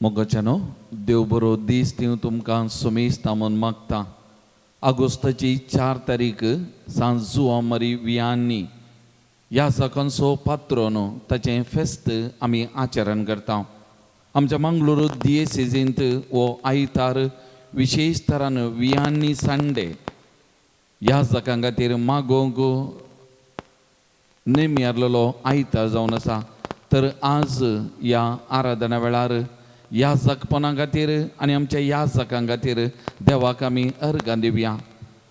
मोगाच्यानो देव बरो दीस दिवं तुमकां सुमेस्ता म्हूण मागता. ऑगस्टाची 4 तारीख सांत जुआंव मारी वियानी ह्या जाकांचो पात्रोन ताचें फेस्त आमी आचरण करता. आमच्या मंगळूर दियेसेजींत हो आयतार विशेश तरान वियानी संडे ह्या जाकां खातीर मागोवंक नेमी आसलेलो आयतार जावन आसा. तर आज ह्या आराधना वेळार ह्या जगपणा खातीर आनी आमच्या ह्या जगां खातीर देवाक आमी अर्गां दिवया.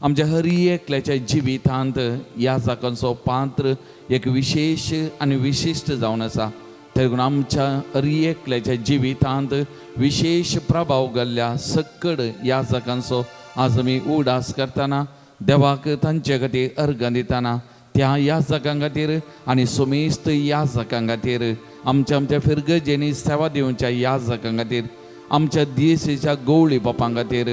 आमच्या हर एकल्याच्या जिवितांत ह्या जाकांचो पात्र एक विशेश आनी विशिश्ट जावन आसा. देखून आमच्या हर एकल्याच्या जिवितांत विशेश प्रभाव घाल्ल्या सक्कड ह्या जाकांचो आज आमी उडास करतना देवाक तांचे खातीर अर्गां दितना त्या ह्या जागां खातीर आनी सुमेस्त ह्या जागां खातीर आमच्या आमच्या फिरगजेनी सेवा दिवच्या ह्या जागां खातीर आमच्या दियेसेच्या गवळी बापां खातीर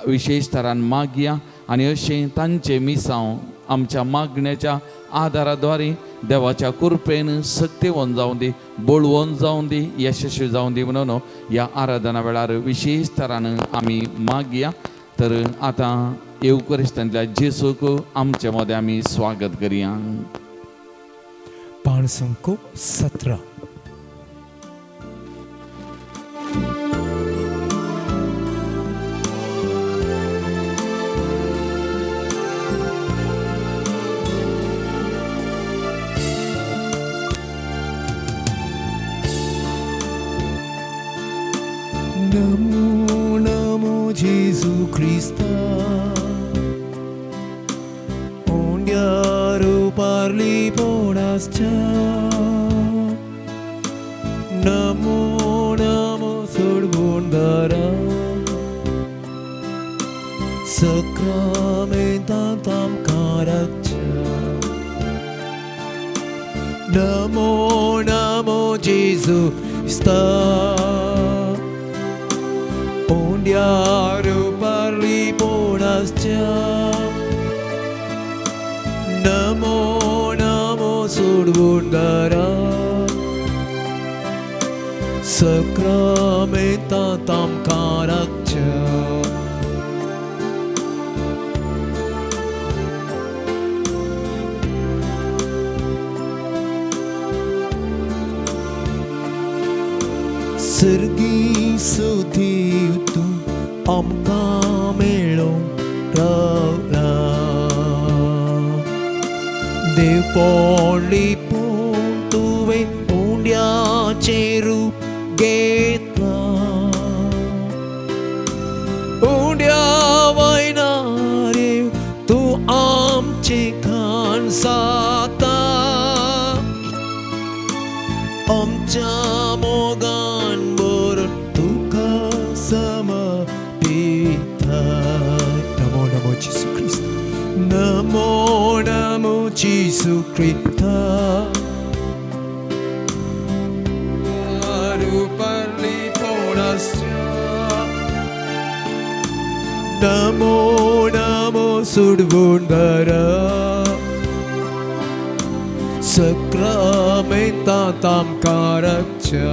विशेश तरान मागया आनी अशें तांचें मिसांव आमच्या मागण्याच्या आदाराद्वारे देवाच्या कृपेन सक्तेवन जावं दी, बळवंत जावं दी, यशस्वी जावं दी म्हणून ह्या आराधना वेळार विशेश तरान आमी मागया. तर आतां येवकरिस्तांतल्या जेसूक आमचे मदें आमी स्वागत करया. पाणसंको 17. Namo, namo Gesù Cristo, ondiaru parli ponascha. Namo, namo Sodbondara, sacramentantam caracha. Namo, namo Gesù Cristo, ondiaru parli ponascha. Namo, namo Sodbondara, sacramentantam caracha. सर्गी सुधीव तूं आमकां मेळोवंक रावला, देव पोडली पूण तुवें उंड्याचें रूप घेतलां. उंड्या वयनारे तूं आमचें खाण साता, आमच्या मोगान भरून तुका समर्पिता. नमो नमो जेसू क्रिस्त, नमो नमो जेसू क्रिस्त. Namo Namo सुडगुंडरा, sacramentantam caracha.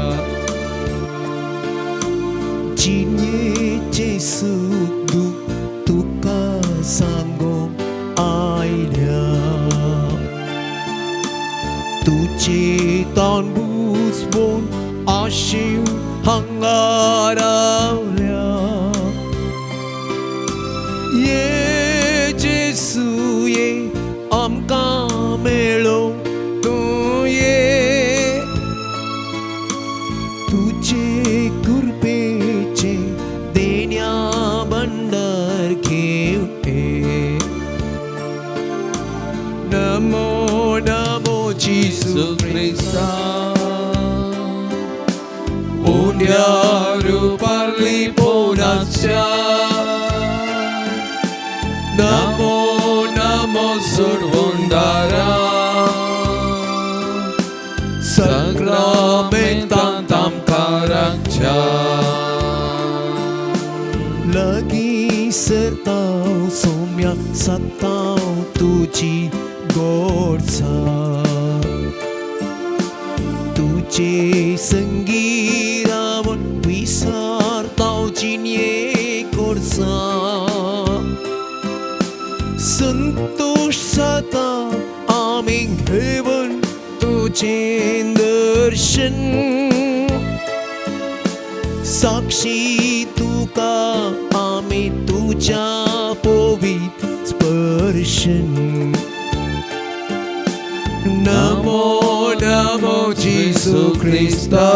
जिणेचें सूख दूख तुका सांगूंक आयल्या, तुजें तोंड बुजवून आशीव हांगा रावल्या. ये जेसू ये आमकां मेळोवंक तूं ये, तुजे कृपेचें देण्या भंडार घेवन ये. नमो नमो जेसू क्रिस्ता, उंड्यारू parli ponascha. Namo, namo Sodbondara, sacramentantam caracha. लागीं सरताव सोम्या सताव तुजी गोडसाण, तुजे संगी रावन विसारतांव जिणये कोर्सा संतोष जाता आमी घेवन तुजें दर्शन साक्षी तुका आमी तुज्या पवित्र स्पर्शन. नमो नमो जेसू क्रिस्ता,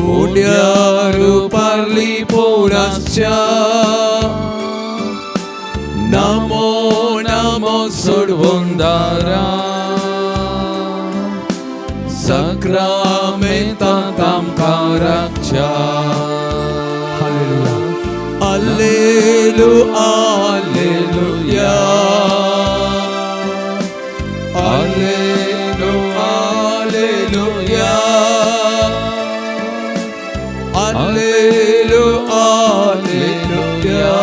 उंड्या रुपार लिपोवन आसच्या. नमो नमो सोडवणदारा, सक्रामेंतांत आमकां राखच्या. Allelu, Alleluia. Allelu, Alleluia. Allelu, Alleluia.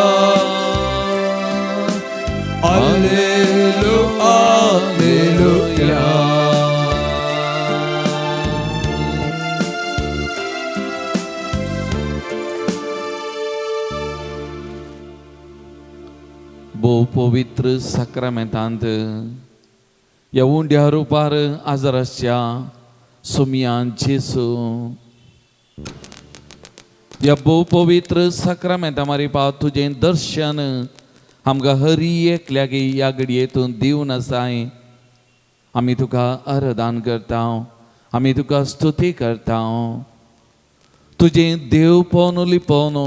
Allelu, Alleluia. भोव पवित्र साक्रामेंतांत ह्या उंड्या रुपार आजार आसच्या सोमयान जेसू, ह्या भोव पवित्र साक्रामेंता मारिपा तुजें दर्शन आमकां हरी एकल्याक ह्या घडयेतून दिवन आसाय. आमी तुका आराधन करता, आमी तुका स्तुती करता. तुजें देवपण लिपोवन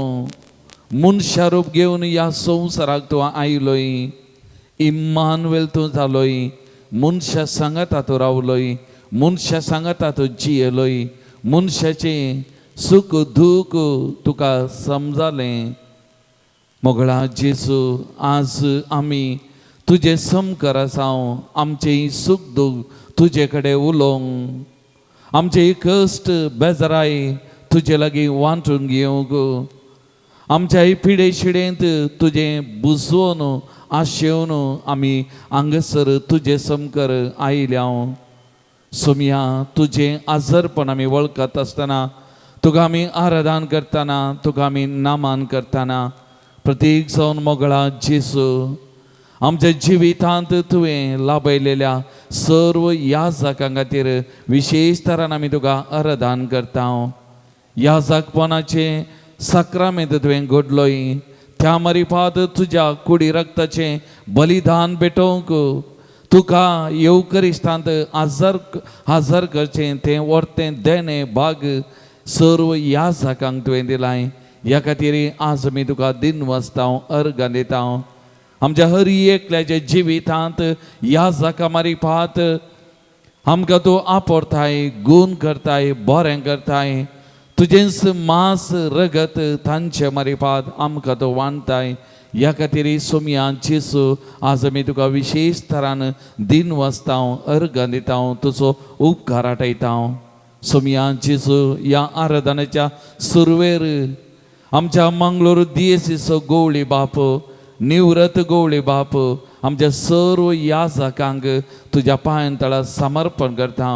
मनशा रूप घेवन ह्या संवसाराक तूं आयलोय, इम्मानुएल तूं जालोय, मनशा सांगाता तूं रावलोय, मनशा सांगाता तूं जियेलोय, मनशाचें सुख दूख तुका समजालें. मोगळा जेजू, आज आमी तुजें समकर आसा, आमचें सूख दूख तुजे कडेन उलोवंक, आमचें कश्ट बेजाराय तुजे लागीं वांटून घेवंक, आमच्या पिडे शिडेंत तुजें बुजोवन आशेवन आमी हांगासर तुजें समकर आयल्या. सोमया, तुजें आजरपण आमी वळखत आसतना, तुका आमी आराधन करतना, तुका आमी नामान करतना, प्रतीक जावन मोगळा जेजू, आमच्या जिवितांत तुवें लाभयलेल्या सर्व याजकां खातीर विशेश तरान आमी तुका आराधन करता. याजकपणाचें साक्रामेंत तुवें घडलोय, त्या मारिफात तुज्या कुडी रक्ताचें बलिदान भेटोवंक तुका येवकरिस्तांत हजर हजर करचें तें वर्तें देणें भाग सर्व याजकांक तुवें दिलाय. ह्या खातीर आज आमी तुका दिनवासता, अर्गां दिता. आमच्या हर एकल्याच्या जिवितांत याजका मारिफात आमकां तूं आपरताय, गूण करताय, बरें करताय. तुजेंच मांस रगत तांचे मारिफात आमकां तूं वांटताय. ह्या खातीर सोमया जेजू, आज आमी तुका विशेश तरान दिनवासता, अर्गां दिता, तुजो उपकार आटयता. सोमया जेजू, ह्या आराधनाच्या सुरवेर आमच्या मंगळूर दियेसीचो गोवळी बाप, निवृत्त गोवळी बाप, आमच्या सर्व याजकांक तुज्या पांयां तळा समर्पण करता.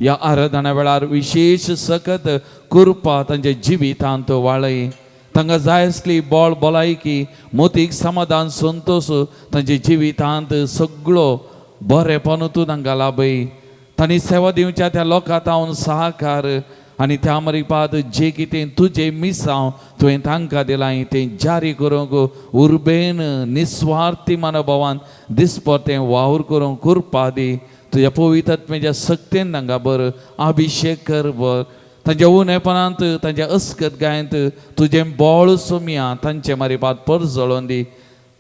ह्या आराधना वेळार विशेश सकत कृपा तांच्या जिवितांत वाळय. तांकां जाय आसली बळ भलायकी, मोतीक समाधान, संतोश तांच्या जिवितांत सगळो बरेपण तूं तांकां लाभय. तांणी सेवा दिवच्या त्या लोकां तावन सहकार आनी त्या मारिफात जें कितें तुजें मिसांव तुवें तांकां दिलां तें जारी करूंक उर्बेन निस्वार्थी मनोभावान दिसपटें वावर करूंक कृपा दी. तुज्या पवित्र सक्तेन तांकां बर अभिशेक कर बर. तांच्या उणेपणांत, तांच्या अस्कत गायंत तुजें बळ सोमया तांचे मारिफात परजळोवन दी.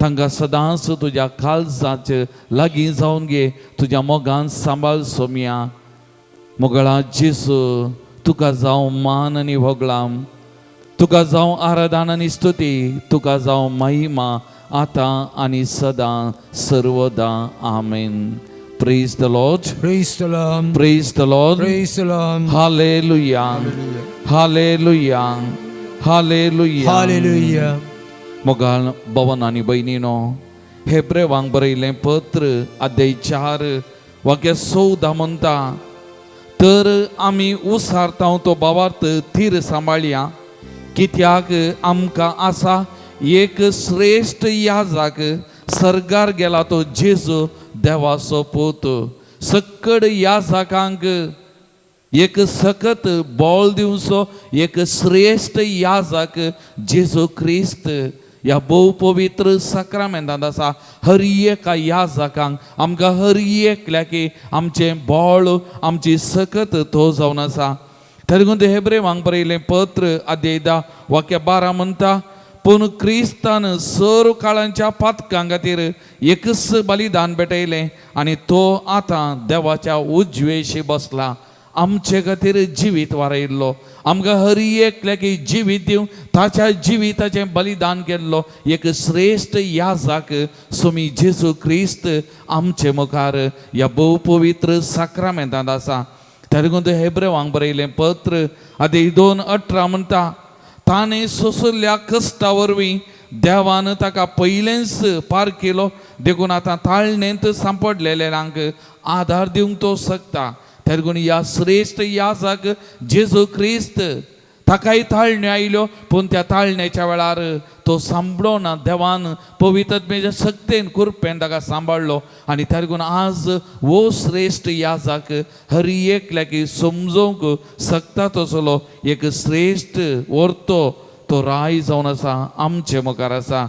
तांकां सदांच तुज्या काळजाचे लागीं जावन घे, तुज्या मोगान सांबाळ सोमया. मोगळा जेजू, तुका जावं मान आनी व्हगळाम, तुका जावं आराधन आनी स्तुती, तुका जावं महिमा आतां आनी सदां सर्वदां. आमेन. Praise the Lord. Praise the Lord. Praise the Lord. Praise the Lord. Hallelujah. Hallelujah. Hallelujah. Hallelujah. मोगाळ भवन आनी भयणीनो, हेब्रेवांक बरयलें पत्र अध्याय 4 वाक्य 14 म्हणटा, तर आमी उसारता तो बावार्थ थीर सांबाळया, कित्याक आमकां आसा एक श्रेश्ठ याजाक सर्गार गेला तो जेजू देवाचो पूत। सक्कड याजाकांक एक सकत बोल दिवचो एक श्रेश्ठ याजक जेजू क्रिस्त ह्या भोव पवित्र साक्रामेंतांत आसा। हर एका याजकांक आमकां हर एकल्याक आमचें बोळ आमची सकत तो जावन आसा। तरी हेब्रेवांक बरयलें पत्र अध्याय 10 वाक्य 12 म्हणटा, पूण क्रिस्तान सर्व काळांच्या पातकां खातीर एकच बलिदान भेटयलें आनी तो आतां देवाच्या उजवेशी बसला। आमचे खातीर जिवीत वारयल्लो, आमकां हर एकल्याक जिवीत दिवन ताच्या जिविताचें बलिदान केल्लो एक श्रेश्ठ याजक स्वामी जेजू क्रिस्त आमचे मुखार ह्या भोव पवित्र साक्रामेंतांत आसा। तरी हेब्रेवांक बरयलें पत्र अध्याय 2:18 म्हणटा, ताणें सोंसल्या कश्टा वरवीं देवान ताका पयलेंच पार केलो, देखून आतां ताळणेंत सांपडलेल्यांक आदार दिवंक तो शकता। देखून ह्या श्रेश्ठ याजक जेजू क्रिस्त ताकाय ताळण्यो आयल्यो, पूण त्या ताळण्याच्या वेळार तो सांबळो ना, देवान पवित्र शक्तेन कृपेन ताका सांबाळ्ळो आनी देखून आज हो श्रेश्ठ याजक हर एकल्याक समजोवंक शकता तसलो एक श्रेश्ठ व्हरतो तो राय जावन आसा आमचे मुखार आसा।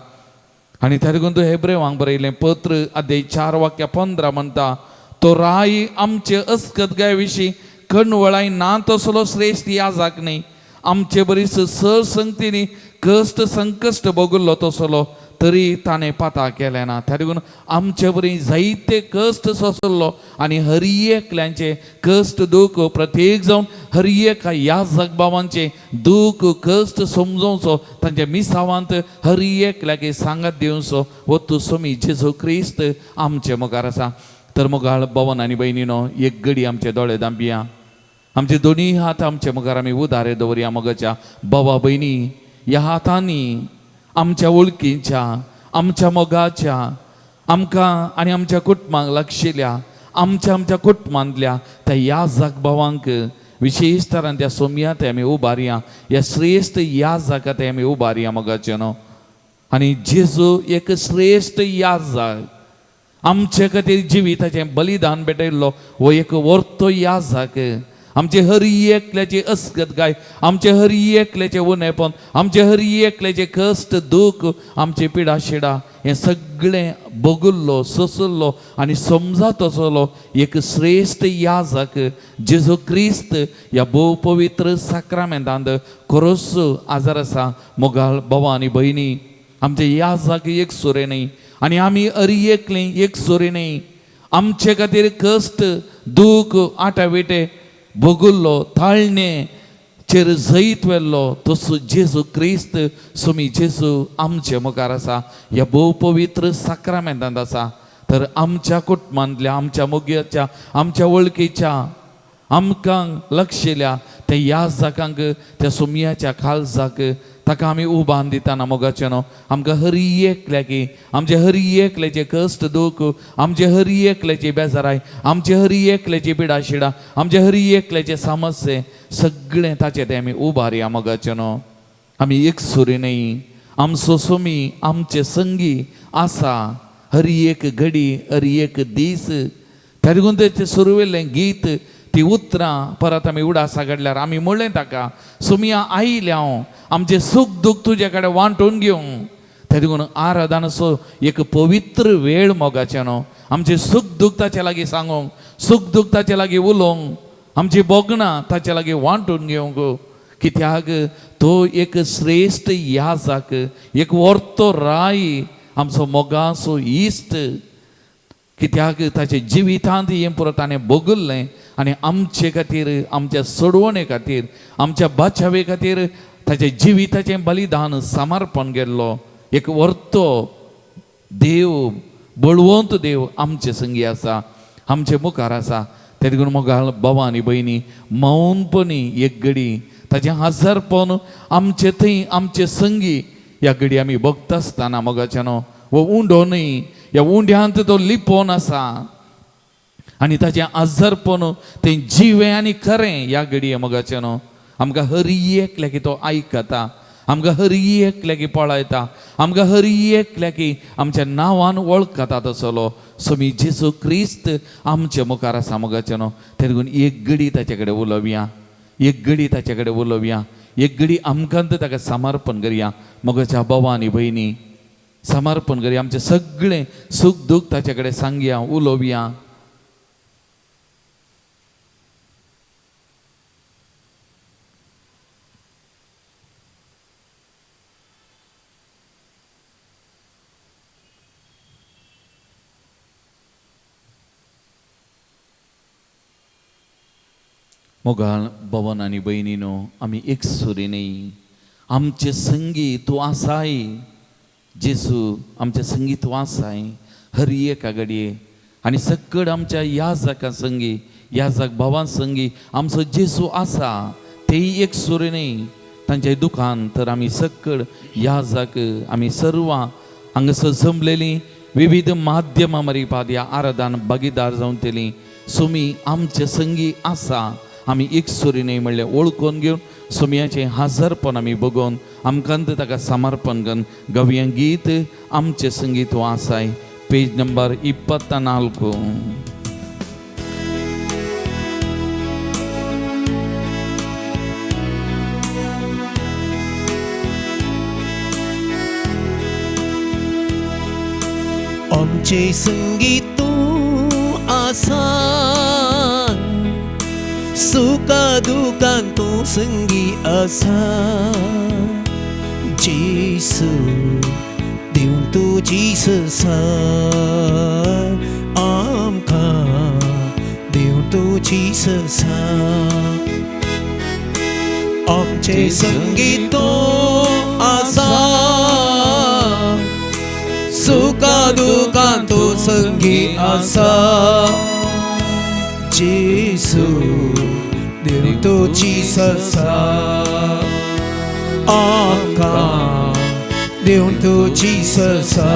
आनी देखून तो हेब्रेवांक बरयलें पत्र अध्याय 4 वाक्य 15 म्हणटा, तो राय आमचे अस्कत गाय विशीं कणवळाय ना तसलो श्रेश्ठ याजक न्ही, आमचे बरीच सर संगतींनी कश्ट संकश्ट भोगल्लो तसलो तरी ताणें पाता केलें ना। देखून आमचे बरी जायते कश्ट सोंसलो आनी हर एकल्यांचे कश्ट दूख प्रत्येक जावन हर एका याजक बाबांचें दूख कश्ट समजोवचो, तांच्या मिसावांत हर एकल्याक सांगात दिवचो हो तूं स्वामी जेजू क्रिस्त आमचे मुखार आसा। तर मोगाळ भवन आनी भयणीनो, एक गडी आमचे दोळे दांपया, आमचे दोनी हात आमचे मुखार आमी उदारे दवरया। मोगाच्या बाबा भयणी, ह्या हातांनी आमच्या वळखीच्या आमच्या मोगाच्या आमकां आनी आमच्या कुटुंबांक लागशिल्ल्या आमच्या आमच्या कुटुंबांतल्या त्या याजक भावांक विशेश तरान त्या सोमया ते आमी उबारया, ह्या श्रेश्ठ याजका ते आमी उबारया मोगाचे न्हू। आनी जेजू एक श्रेश्ठ याजक आमचे खातीर जिविताचें बलिदान भेटयल्लो हो एक व्हरतो याजक आमचे हर एकल्याची अस्कत गाय, आमचे हर एकल्याचें उणेपण, आमचे हर एकल्याचें कश्ट दूख, आमचे पिडा शिडा हें सगळें भोगल्लो सोंसल्लो आनी समजा तसलो एक श्रेश्ठ याजक जेजू क्रिस्त ह्या भोव पवित्र साक्रामेंतांत खरोच आजार आसा। मोगाळ भावा आनी भयणी, आमचे याजक एक सुरे न्ही आनी आमी अरी एकली एक सुरे न्ही, आमचे खातीर कश्ट दूख आटाविटे भोगल्लो ताळणे चेर जैत व्हेल्लो तसो जेजू क्रिस्त स्वामी जेजू आमचे मुखार आसा, ह्या भोव पवित्र साक्रामेंतांत आसा। तर आमच्या कुटुंबांतल्या आमच्या मोग्याच्या आमच्या वळखीच्या आमकां लक्षिल्या त्या याजकांक त्या सोमयाच्या खालजाक ताका आमी उबान दितना मोगाचें न्हू आमकां हर एकल्याक आमचे हर एकल्याचे कश्ट दूख, आमचे हर एकल्याची बेजाराय, आमचे हर एकल्याची पिडाशिडा, आमचे हर एकल्याचे समस्ये सगळें ताचें तें आमी उबारया मोगाचें न्हू। आमी एक सुरी न्ही, आमचो सोमी आमचे संगी आसा हर एक घडी हर एक दीस। देखून तेचें सुरवेलें गीत ती उतरां परत आमी उडासा काडल्यार आमी म्हणलें ताका, सोमिया आयल्या हांव आमचें सूख दूख तुजे कडेन वांटून घेवंक। देखून आराधनाचो एक पवित्र वेळ मोगाचें न्हू, आमचें सूख दूख ताचे लागीं सांगूंक, सूख दूख ताचे लागीं उलोवंक, आमची भोगणां ताचे लागीं वांटून घेवंक, कित्याक तो एक श्रेश्ठ याजक, एक व्हरतो राय, आमचो मोगाचो इश्ट, कित्याक ताचे जिवितांत हें पुरो ताणें भोगल्लें आनी आमचे खातीर आमच्या सोडवणे खातीर आमच्या बाचावे खातीर ताच्या जिविताचें बलिदान समर्पण केल्लो एक व्हरतो देव, बळवंत देव आमचे संगी आसा, आमचे मुखार आसा। देखून मोगाळ भावा आनी भयणी, मौनपणी एक घडी ताचें हजारपण आमचे थंय आमचे संगी ह्या घडी आमी भोगता आसतना मोगाचें न्हू हो उंडो न्हय, ह्या उंड्यांत तो लिपोवन आसा आनी ताचें आजारपण तें जिवें आनी खरें ह्या घडये मोगाचें न्हू आमकां हर एकल्याक तो आयकता, आमकां हर एकल्याक पळयता, आमकां हर एकल्याक आमच्या नांवान वळखता तसलो सोमी जेजू क्रिस्त आमचे मुखार आसा मोगाचें न्हू. तें एक घडी ताचे कडेन उलोवया, एक घडी ताचे कडेन उलोवया, एक घडी आमकां ताका समर्पण करया मोगाच्या भावा आनी भयणी, समर्पण करया, आमचें सगळें सूख दूख ताचे कडेन सांगया, उलोवया. मोगाळ भवन आनी भयणीनो, आमी एकसुरी न्ही, आमचे संगी तूं आसाय जेजू, आमचे संगी तूं आसाय हर एका घडये आनी सकड आमच्या याजका संगी, याजक भावां संगी आमचो जेजू आसा. तेय एकसुरी न्ही तांच्या दुखान, तर आमी सकड याजक आमी सर्वां हांगासर जमलेलीं विविध माध्यमां मार्फत ह्या आराधन भागीदार जावन तेली सोमी आमचे संगी आसा. आमी एकसुरी न्ही म्हणलें वळखून घेवन सोमयाचें हाजरपण आमी बगोवन आमकां ताका समर्पण करून गवया गीत आमचे संगीत तूं आसाय, पेज नंबर 24. आमचे संगीत तूं आसा, सुखा दुखान तूं संगी आसा, जेसू दिवन तुजी ससा आमकां, दिवन तुजी ससा. आमचे संगी तूं आसा, सुखा दुखान तूं संगी आसा, जेसू देव तुजी ससा आमकां, देव तुजी ससा.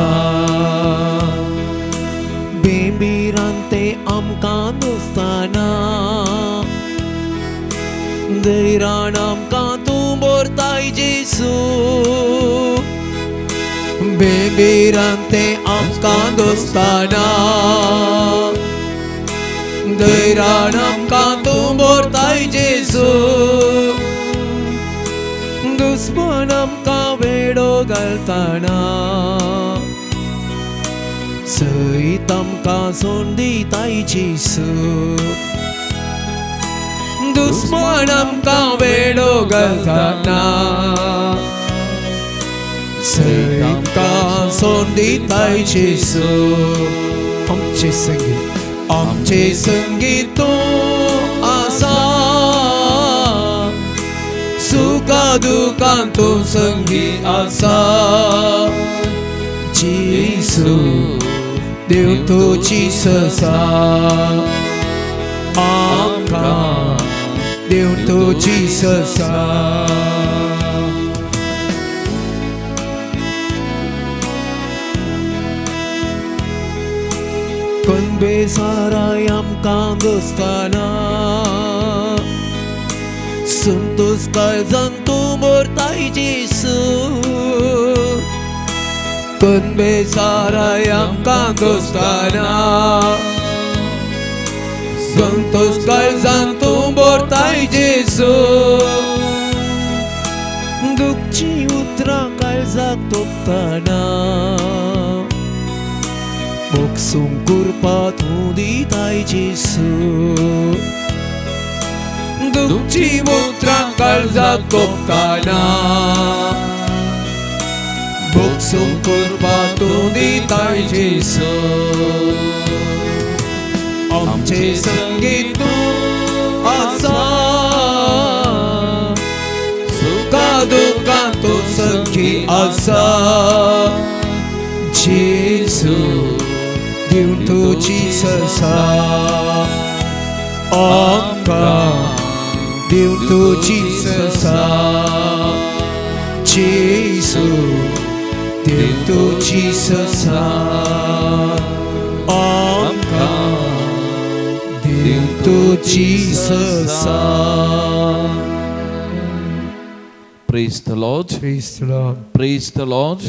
बेबिरांते आमकां दोस्ताना, धैरान आमकां तूं भरताय जेसू, बेबिरांते आमकां दोस्ताना, धैरान आमकां तूं भरताय जेसू. दुस्मान आमकां वेडो घालतना, सयत आमकां सोंड दिताय जेसू, दुस्मान आमकां वेडो घालतना, सयत आमकां सोंड दिताय जेसू. आमचे संगीत, आमचे संगीत तूं आसा, सुखा दुखान तूं संगी आसा, जेसू देव तुजी ससा आमकां, देव तुजी ससा. बेसाराय आमकां दोस्ताना, संतोष काळजान तूं भरताय जेसू, बेसाराय आमकां दोस्ताना, संतोष काळजान तूं भरताय जेसू. दुखची उतरां काळजाक तोपतना, मोगसूंक कृपा तूं दिताय जेसू, दुखची उतरां काळजाक तोपतना, मोगसूंक कृपा तूं दिताय जेसू. आमचे संगीत तूं आसा, सुखा दुखान तूं संगी आसा, जेसू दिवन तुजी ससा आमकां, दिवन तुजी ससा, जेसू देव तुजी ससा आमकां, देव तूं जिससा. Praise the Lord. Praise the Lord. Praise the Lord.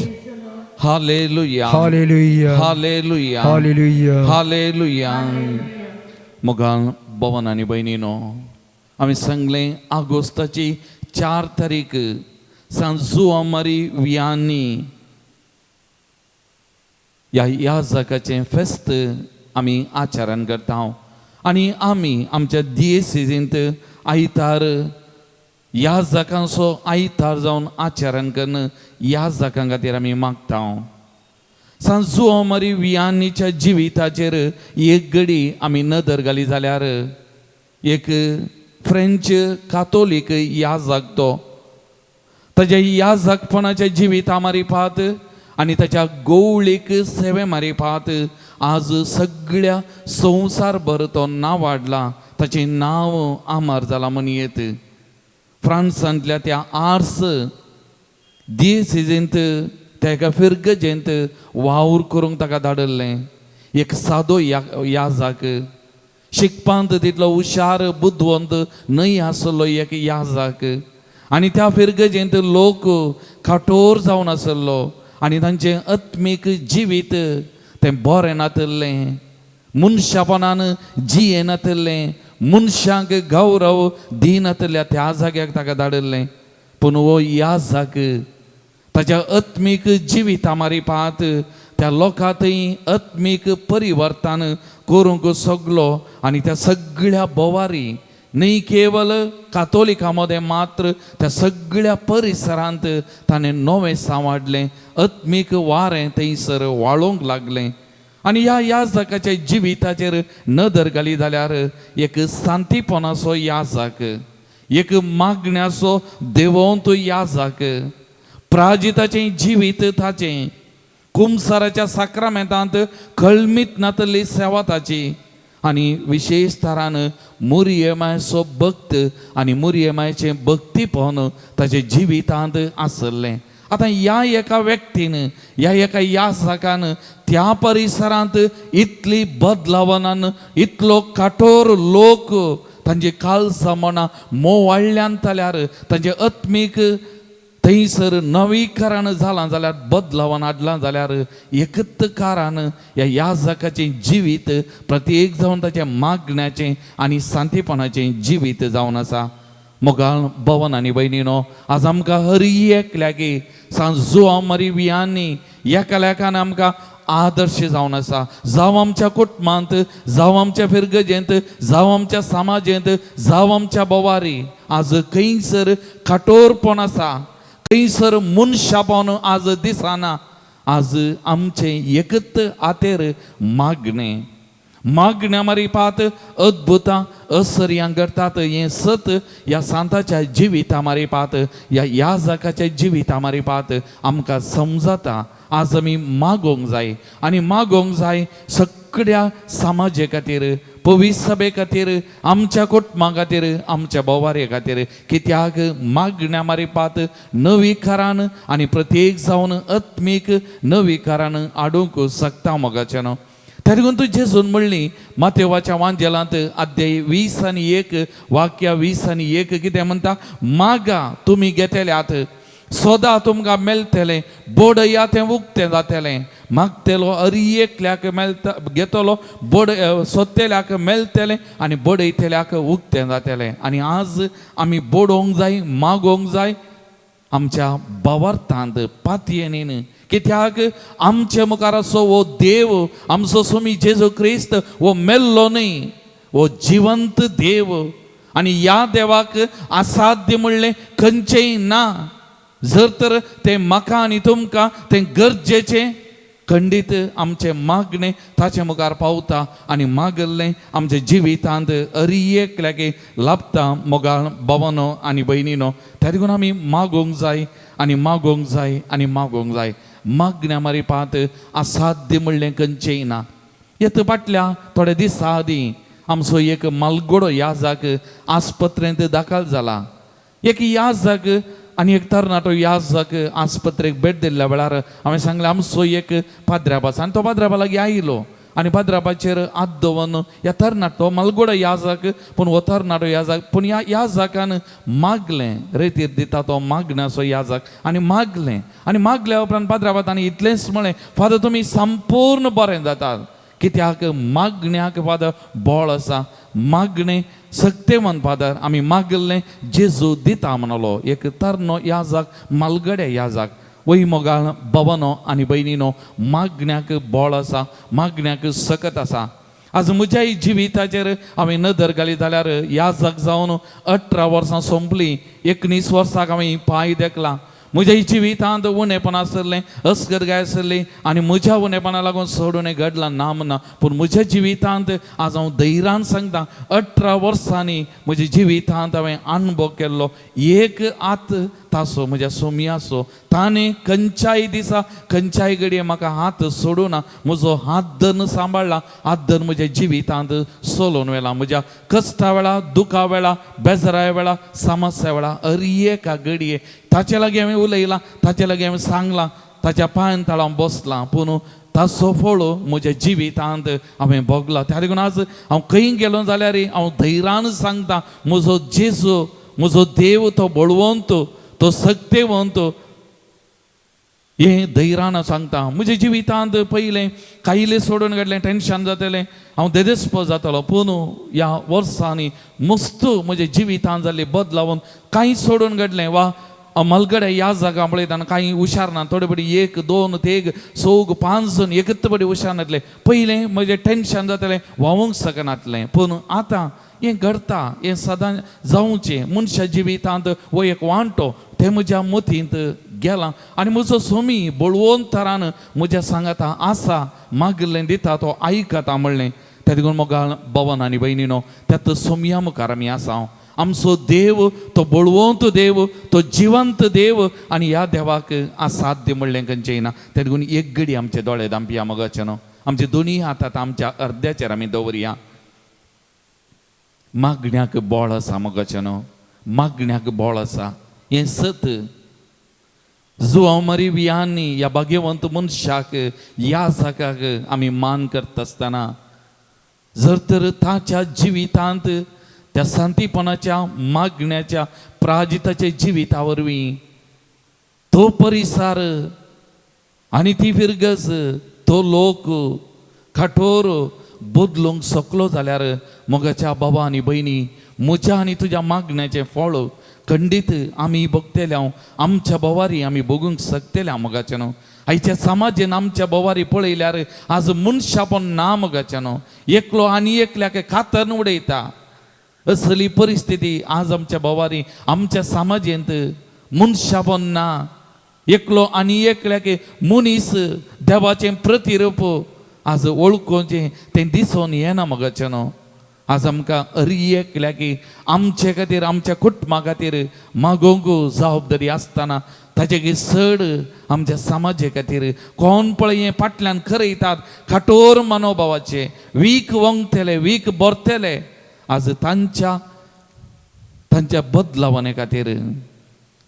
Hallelujah. Hallelujah. Hallelujah. Hallelujah. Hallelujah. मोगान भवन आनी भयणीनो, आमी सांगलें आगोस्ताची 4 तारीख सांत जुआंव मारी वियानी ह्या याजकाचें फेस्त आमी आचरण करता आनी आमी आमच्या दियेसिजींत आयतार याजकांचो आयतार जावन आचरण करून याजकां खातीर आमी मागता. सांत जुआंव मारी वियानीच्या जिविताचेर एक घडी आमी नदर घाली जाल्यार एक फ्रेंच कातोलीक याजक तो ताज्या याजकपणाच्या जिविता मारिफात आनी ताच्या गोवळीक सेवे मारिफात आज सगळ्या संवसारभर तो नांव वाडला, ताचें नांव आमार जालां म्हणयेत. फ्रांसांतल्या त्या आर्स दियेसिजींत त्या एका फिर्गजेंत वावर करूंक ताका धाडिल्लें. एक सादो याजक, शिकपांत तितलो हुशार बुदवंत न्हय आसलो एक याजक आनी त्या फिर्गजेंत लोक काठोर जावन आसलो आनी तांचें आत्मीक जिवीत तें बरें नातिल्लें, मनशापणान जिये नातिल्लें, मनशांक गौरव दिनातिल्ल्या त्या जाग्याक ताका धाडिल्लें. पूण हो याजक ताच्या आत्मीक जिविता मारिफात त्या लोकां थंय आत्मीक परिवर्तन करूंक सगलो आनी त्या सगळ्या बोवारी न्हय केवल कातोलिकां मदें मात्र त्या सगळ्या परिसरांत ताणें नवें सांवाडलें, आत्मीक वारें थंयसर वाळोवंक लागलें. आनी ह्या याजकाच्या जिविताचेर नदर घाली जाल्यार एक शांतीपणाचो याजक, एक मागण्याचो देवोंत याजक, प्राजिताचें जिवीत ताचें, कुमसाराच्या साक्रामेंतांत कळमीत नातली सेवा ताची आनी विशेश तरान मुरयेमायचो भक्त आनी मुरयेमायचें भक्तीपण ताचे जिवितांत आसलें. आतां ह्या एका व्यक्तीन, ह्या एका याजकान त्या परिसरांत इतली बदलावनान इतलो काठोर लोक तांचे काळजां मनां मोव वाडल्यान जाल्यार तांचे आत्मीक थंयसर नवीकरण जालां जाल्यार बदलावन हाडलां जाल्यार एकच कारण ह्या याजकाचें जिवीत प्रत्येक जावन ताचें मागण्याचें आनी शांतीपणाचें जिवीत जावन आसा. मोगाळ भवन आनी भयणीनो, आज आमकां हर एकल्याकी सांत जुआंव मारी वियानी एकालेकान आमकां आदर्श जावन आसा. जावं आमच्या कुटुंबांत, जावं आमच्या फिर्गजेंत, जावं आमच्या समाजेंत, जावं आमच्या बोवारी आज खंयसर काठोरपण आसा, खंयसर मनशापण आज दिसना. आज आमचें एकच आतेर मागणें, मागण्या मारिफात अद्भुतां असर्यां करतात हें सत ह्या सांताच्या जिविता मारिफात, ह्या याजकाच्या जिविता मारिफात आमकां समजता. आज आमी मागोवंक जाय आनी मागोवंक जाय सगळ्या समाजे खातीर, पवित्र सभे खातीर, आमच्या कुटुंबा खातीर, आमच्या बोवारे खातीर. कित्याक मागण्या मारिफात नवीकरण आनी प्रत्येक जावन आत्मीक नवीकरण हाडूंक शकता मोगाचें न्हू. त्या तूं जेजून म्हणली मातेवाच्या वांजेलांत अध्याय 20 1 वाक्य 20 1 कितें म्हणटा, मागा तुमी घेतल्यात, सोदा तुमकां मेळटलें, बडया तें उक्तें जातलें. मागतलो अरी एकल्याक मेळटा घेतलो, बड सोदतल्याक मेळटलें आनी बडयतल्याक उक्तें जातलें. आनी आज आमी बडोवंक जाय, मागोवंक जाय आमच्या भावार्थांत पातयेनीन. कित्याक आमचे मुखार असो हो देव आमचो स्वामी जेजू क्रिस्त हो मेल्लो न्हय, हो जिवंत देव आनी ह्या देवाक असाध्य म्हणलें खंयचेंय ना. जर तर तें म्हाका आनी तुमकां तें गरजेचें खंडीत आमचें मागणें ताचे मुखार पावता आनी मागल्लें आमच्या जिवितांत अरी एकल्याक लाभता. मोगाळ भावानो आनी भयणीनो, त्या देखून आमी मागोवंक जाय आनी मागोवंक जाय आनी मागोवंक जाय. मागण्या मारिफात असाध्य म्हणलें खंयचेंय ना. येत फाटल्या थोड्या दिसां आदीं आमचो एक मालगोडो याजक आस्पत्रेंत दाखल जाला. एक याजक आनी एक तरणाटो याजक आस्पत्रेक भेट दिल्ल्या वेळार हांवें सांगलें आमचो एक पाद्र्याब आसा आनी तो पाद्र्याबा लागीं आयलो. आनी पाद्राबाचेर हात दवरून ह्या तरणाटो मालगोडो याजक पूण हो तरणाटो याजक पूण ह्या याजकान मागलें रेतीर दिता तो मागण्याचो याजक आनी मागलें आनी मागल्या उपरांत पाद्राबा ताणें इतलेंच म्हळें फादर तुमी संपूर्ण बरें जातात कित्याक मागण्याक फादर बळ आसा मागणें सक्तेवन फादर आमी मागलें जेजू दिता म्हणलो एक तरनो याजक मालगड्या याजक वय मोगाळ बाबानो आनी भयणीनो मागण्याक बळ आसा मागण्याक सकत आसा. आज म्हज्याय जिविताचेर हांवें नदर घाली जाल्यार याजक जावन 18 वर्सां सोंपलीं 19 वर्साक हांवें पांय देखला. म्हज्या जिवितांत उणेपण आसलें अस्गदगाय आसली आनी म्हज्या उणेपणा लागून चड उणें घडलां ना म्हणना पूण म्हज्या जिवितांत आज हांव धैर्यान सांगता 18 वर्सांनी म्हज्या जिवितांत हांवें अणभव केल्लो एक हात ताचो म्हज्या सोमयाचो ताणें खंयच्याय दिसा खंयच्याय घडये म्हाका हात सोडूं ना म्हजो हात धरून सांबाळ्ळा हात धरून म्हज्या जिवितांत चलोवन व्हेला. म्हज्या कश्टा वेळा दुखा वेळा बेजारा वेळा समस्या वेळा हर एका घडये ताचे लागीं हांवें उलयलां ताचे लागीं हांवें सांगलां ताच्या पांयान तळां बसलां पूण ताचो फळ म्हज्या जिवितांत हांवें भोगला. त्या देखून आज हांव खंय गेलो जाल्यार हांव धैर्यान सांगता म्हजो जेजू म्हजो देव तो बळवंत तो सक्तेवंत हें धैर्यान सांगता. म्हज्या जिवितांत पयलें कायले सोडून घडलें टेंशन जातलें हांव देदेस्प जातालो पूण ह्या वर्सांनी मस्त म्हज्या जिवितांत जाल्ले बदलावन कांय सोडून घडलें वा मलगडे ह्या जागा पळयतना कांय हुशार ना थोडे पडी 1 2 3 4 5 जण एकच पडी हुशार नासले पयलें म्हजें टेंशन जातलें व्हांवूंक शकनातलें पूण आतां हें घडता हें सदां जावचें मनशा जिवितांत हो एक वांटो तें म्हज्या मतींत गेलां आनी म्हजो सोमी बळवंतरान म्हज्या सांगाता आसा मागिल्लें दिता तो आयकता म्हणलें. त्या देखून मोगाळ भवन आनी भयणीनो त्यात सोमया मुखार आमी आसा. आमचो देव तो बळवंत देव तो जिवंत देव आनी ह्या देवाक असाध्य म्हणलें खंयचें ना. त्या देखून एक घडी आमचे दोळे धांपया मोगाचे न्हू आमचे दोनूय हातात आमच्या अर्द्याचेर आमी दवरया. मागण्याक बळ आसा मोगाचे न्हू मागण्याक बळ आसा हें सत. जुवांव मारी वियांनी ह्या भाग्यवंत मनशाक ह्या जागाक आमी मान करता आसतना जर तर ताच्या जिवितांत त्या शांतीपणाच्या मागण्याच्या प्राजिताच्या जिविता वरवीं तो परिसर आनी ती फिरगज तो लोक कठोर बदलूंक शकलो जाल्यार मोगाच्या बाबा आनी भयणी म्हज्या आनी तुज्या मागण्याचें फळ खंडीत आमी भोगतले आमच्या भोवारी आमी भोगूंक शकतले मोगाचें न्हू. आयच्या समाजेन आमच्या भोवारी पळयल्यार आज मनशापण ना मोगाचें न्हू एकलो आनी एकल्याक कातरून उडयता असली परिस्थिती आज आमच्या भोवारी आमच्या समाजेंत मनशापण ना एकलो आनी एकल्याक मनीस देवाचें प्रतिरूप आज वळखुचें तें दिसून येना मोगाचें न्हू. आज आमकां हर एकल्याक आमचे खातीर आमच्या कुटुंबा खातीर मागोवंक जबाबदारी आसतना ताचे चड आमच्या समाजे खातीर कोण पळय हें फाटल्यान खरयतात कठोर मनोभावाचे वीक वंगतले वीक भरतले आज तांच्या तांच्या बदलावणे खातीर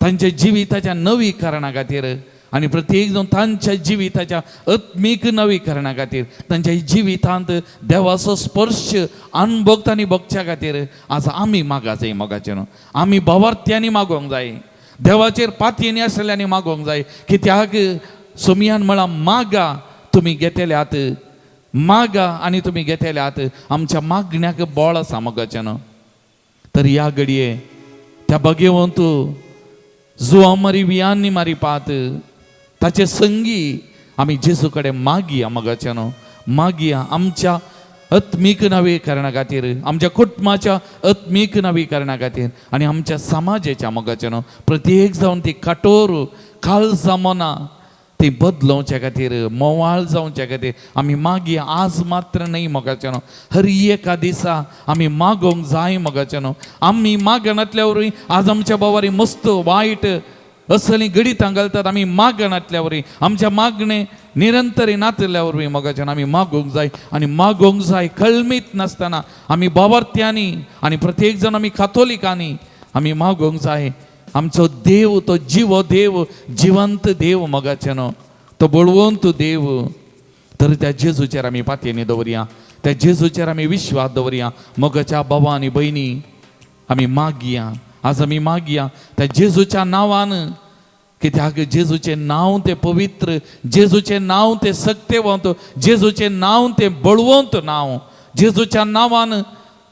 तांच्या जिविताच्या नवीकरणा खातीर आनी प्रत्येक जाण तांच्या जिविताच्या आत्मीक नवीकरणा खातीर तांच्या जिवितांत देवाचो स्पर्श अनुभोगता आनी भोगच्या खातीर आज आमी मागा जाय मोगाचें न्हू आमी भावार्थ्यांनी मागोवंक जाय देवाचेर पातयेनी आशिल्ल्यांनी मागोवंक जाय कित्याक सोमयान म्हळां मागा तुमी घेतल्यात मागा आनी तुमी घेतल्यात आमच्या मागण्याक बळ आसा मोगाचें न्हू. तर ह्या घडये त्या भगेवंत जुवां मारी वियांनी मारी पात ताचे संगी आमी जेजू कडेन मागया मोगाचें न्हू मागया आमच्या आत्मीक नवीकरणा खातीर आमच्या कुटुंबाच्या आत्मीक नवीकरणा खातीर आनी आमच्या समाजाच्या मोगाचें न्हू. प्रत्येक जावन ती कठोर काळजां मनां ती बदलोवच्या खातीर मोवाळ जावच्या खातीर आमी मागया. आज मात्र न्हय मोगाचें न्हू हर एका दिसा आमी मागोवंक जाय मोगाचें न्हू. आमी मागनातल्या वरवीं आज आमच्या भावारी मस्त वायट असलीं गणितां घालतात आमी मागनातल्या वरवीं आमच्या मागणें निरंतरी नातल्या वरवीं मोगाचें आमी मागोवंक जाय आनी मागोवंक जाय कळमीत नासतना आमी भावार्थ्यांनी आनी प्रत्येक जाण आमी कातोलिकांनी आमी मागोवंक जाय. आमचो देव तो जिवो देव जिवंत देव मोगाचें न्हू तो बळवंत देव तर त्या जेजूचेर आमी पातयेनी दवरया, त्या जेजूचेर आमी विश्वास दवरया. मोगाच्या बाबा आनी भयणी आमी मागया, आज आमी मागया त्या जेजूच्या नांवान, कित्याक जेजूचें नांव तें पवित्र, जेजूचें नांव तें सक्तेवंत, जेजूचें नांव तें बळवंत नांव. जेजूच्या नांवान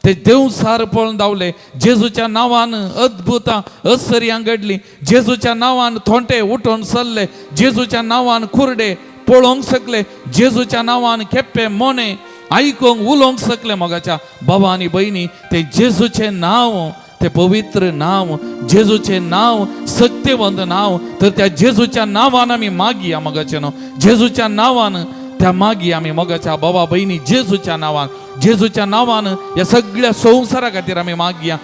ते देवसार पळोवन धांवले, जेजूच्या नांवान अद्भुतां असर्यां घडलीं, जेजूच्या नांवान थोंटे उठोवन सरले, जेजूच्या नांवान कुरडे पळोवंक शकले, जेजूच्या नांवान खेप्पे मोने आयकूंक उलोवंक शकले. मोगाच्या बाबा आनी भयणी, ते जेजूचें नांव ते पवित्र नांव, जेजूचें नांव सक्तेवंत नांव. तर त्या जेजूच्या नांवान आमी मागया मोगाचें न्हू, जेजूच्या नांवान त्या मागया आमी मोगाच्या बाबा भयणी, जेजूच्या नांवान, जेजूच्या नांवान ह्या सगळ्या संवसारा खातीर आमी मागया,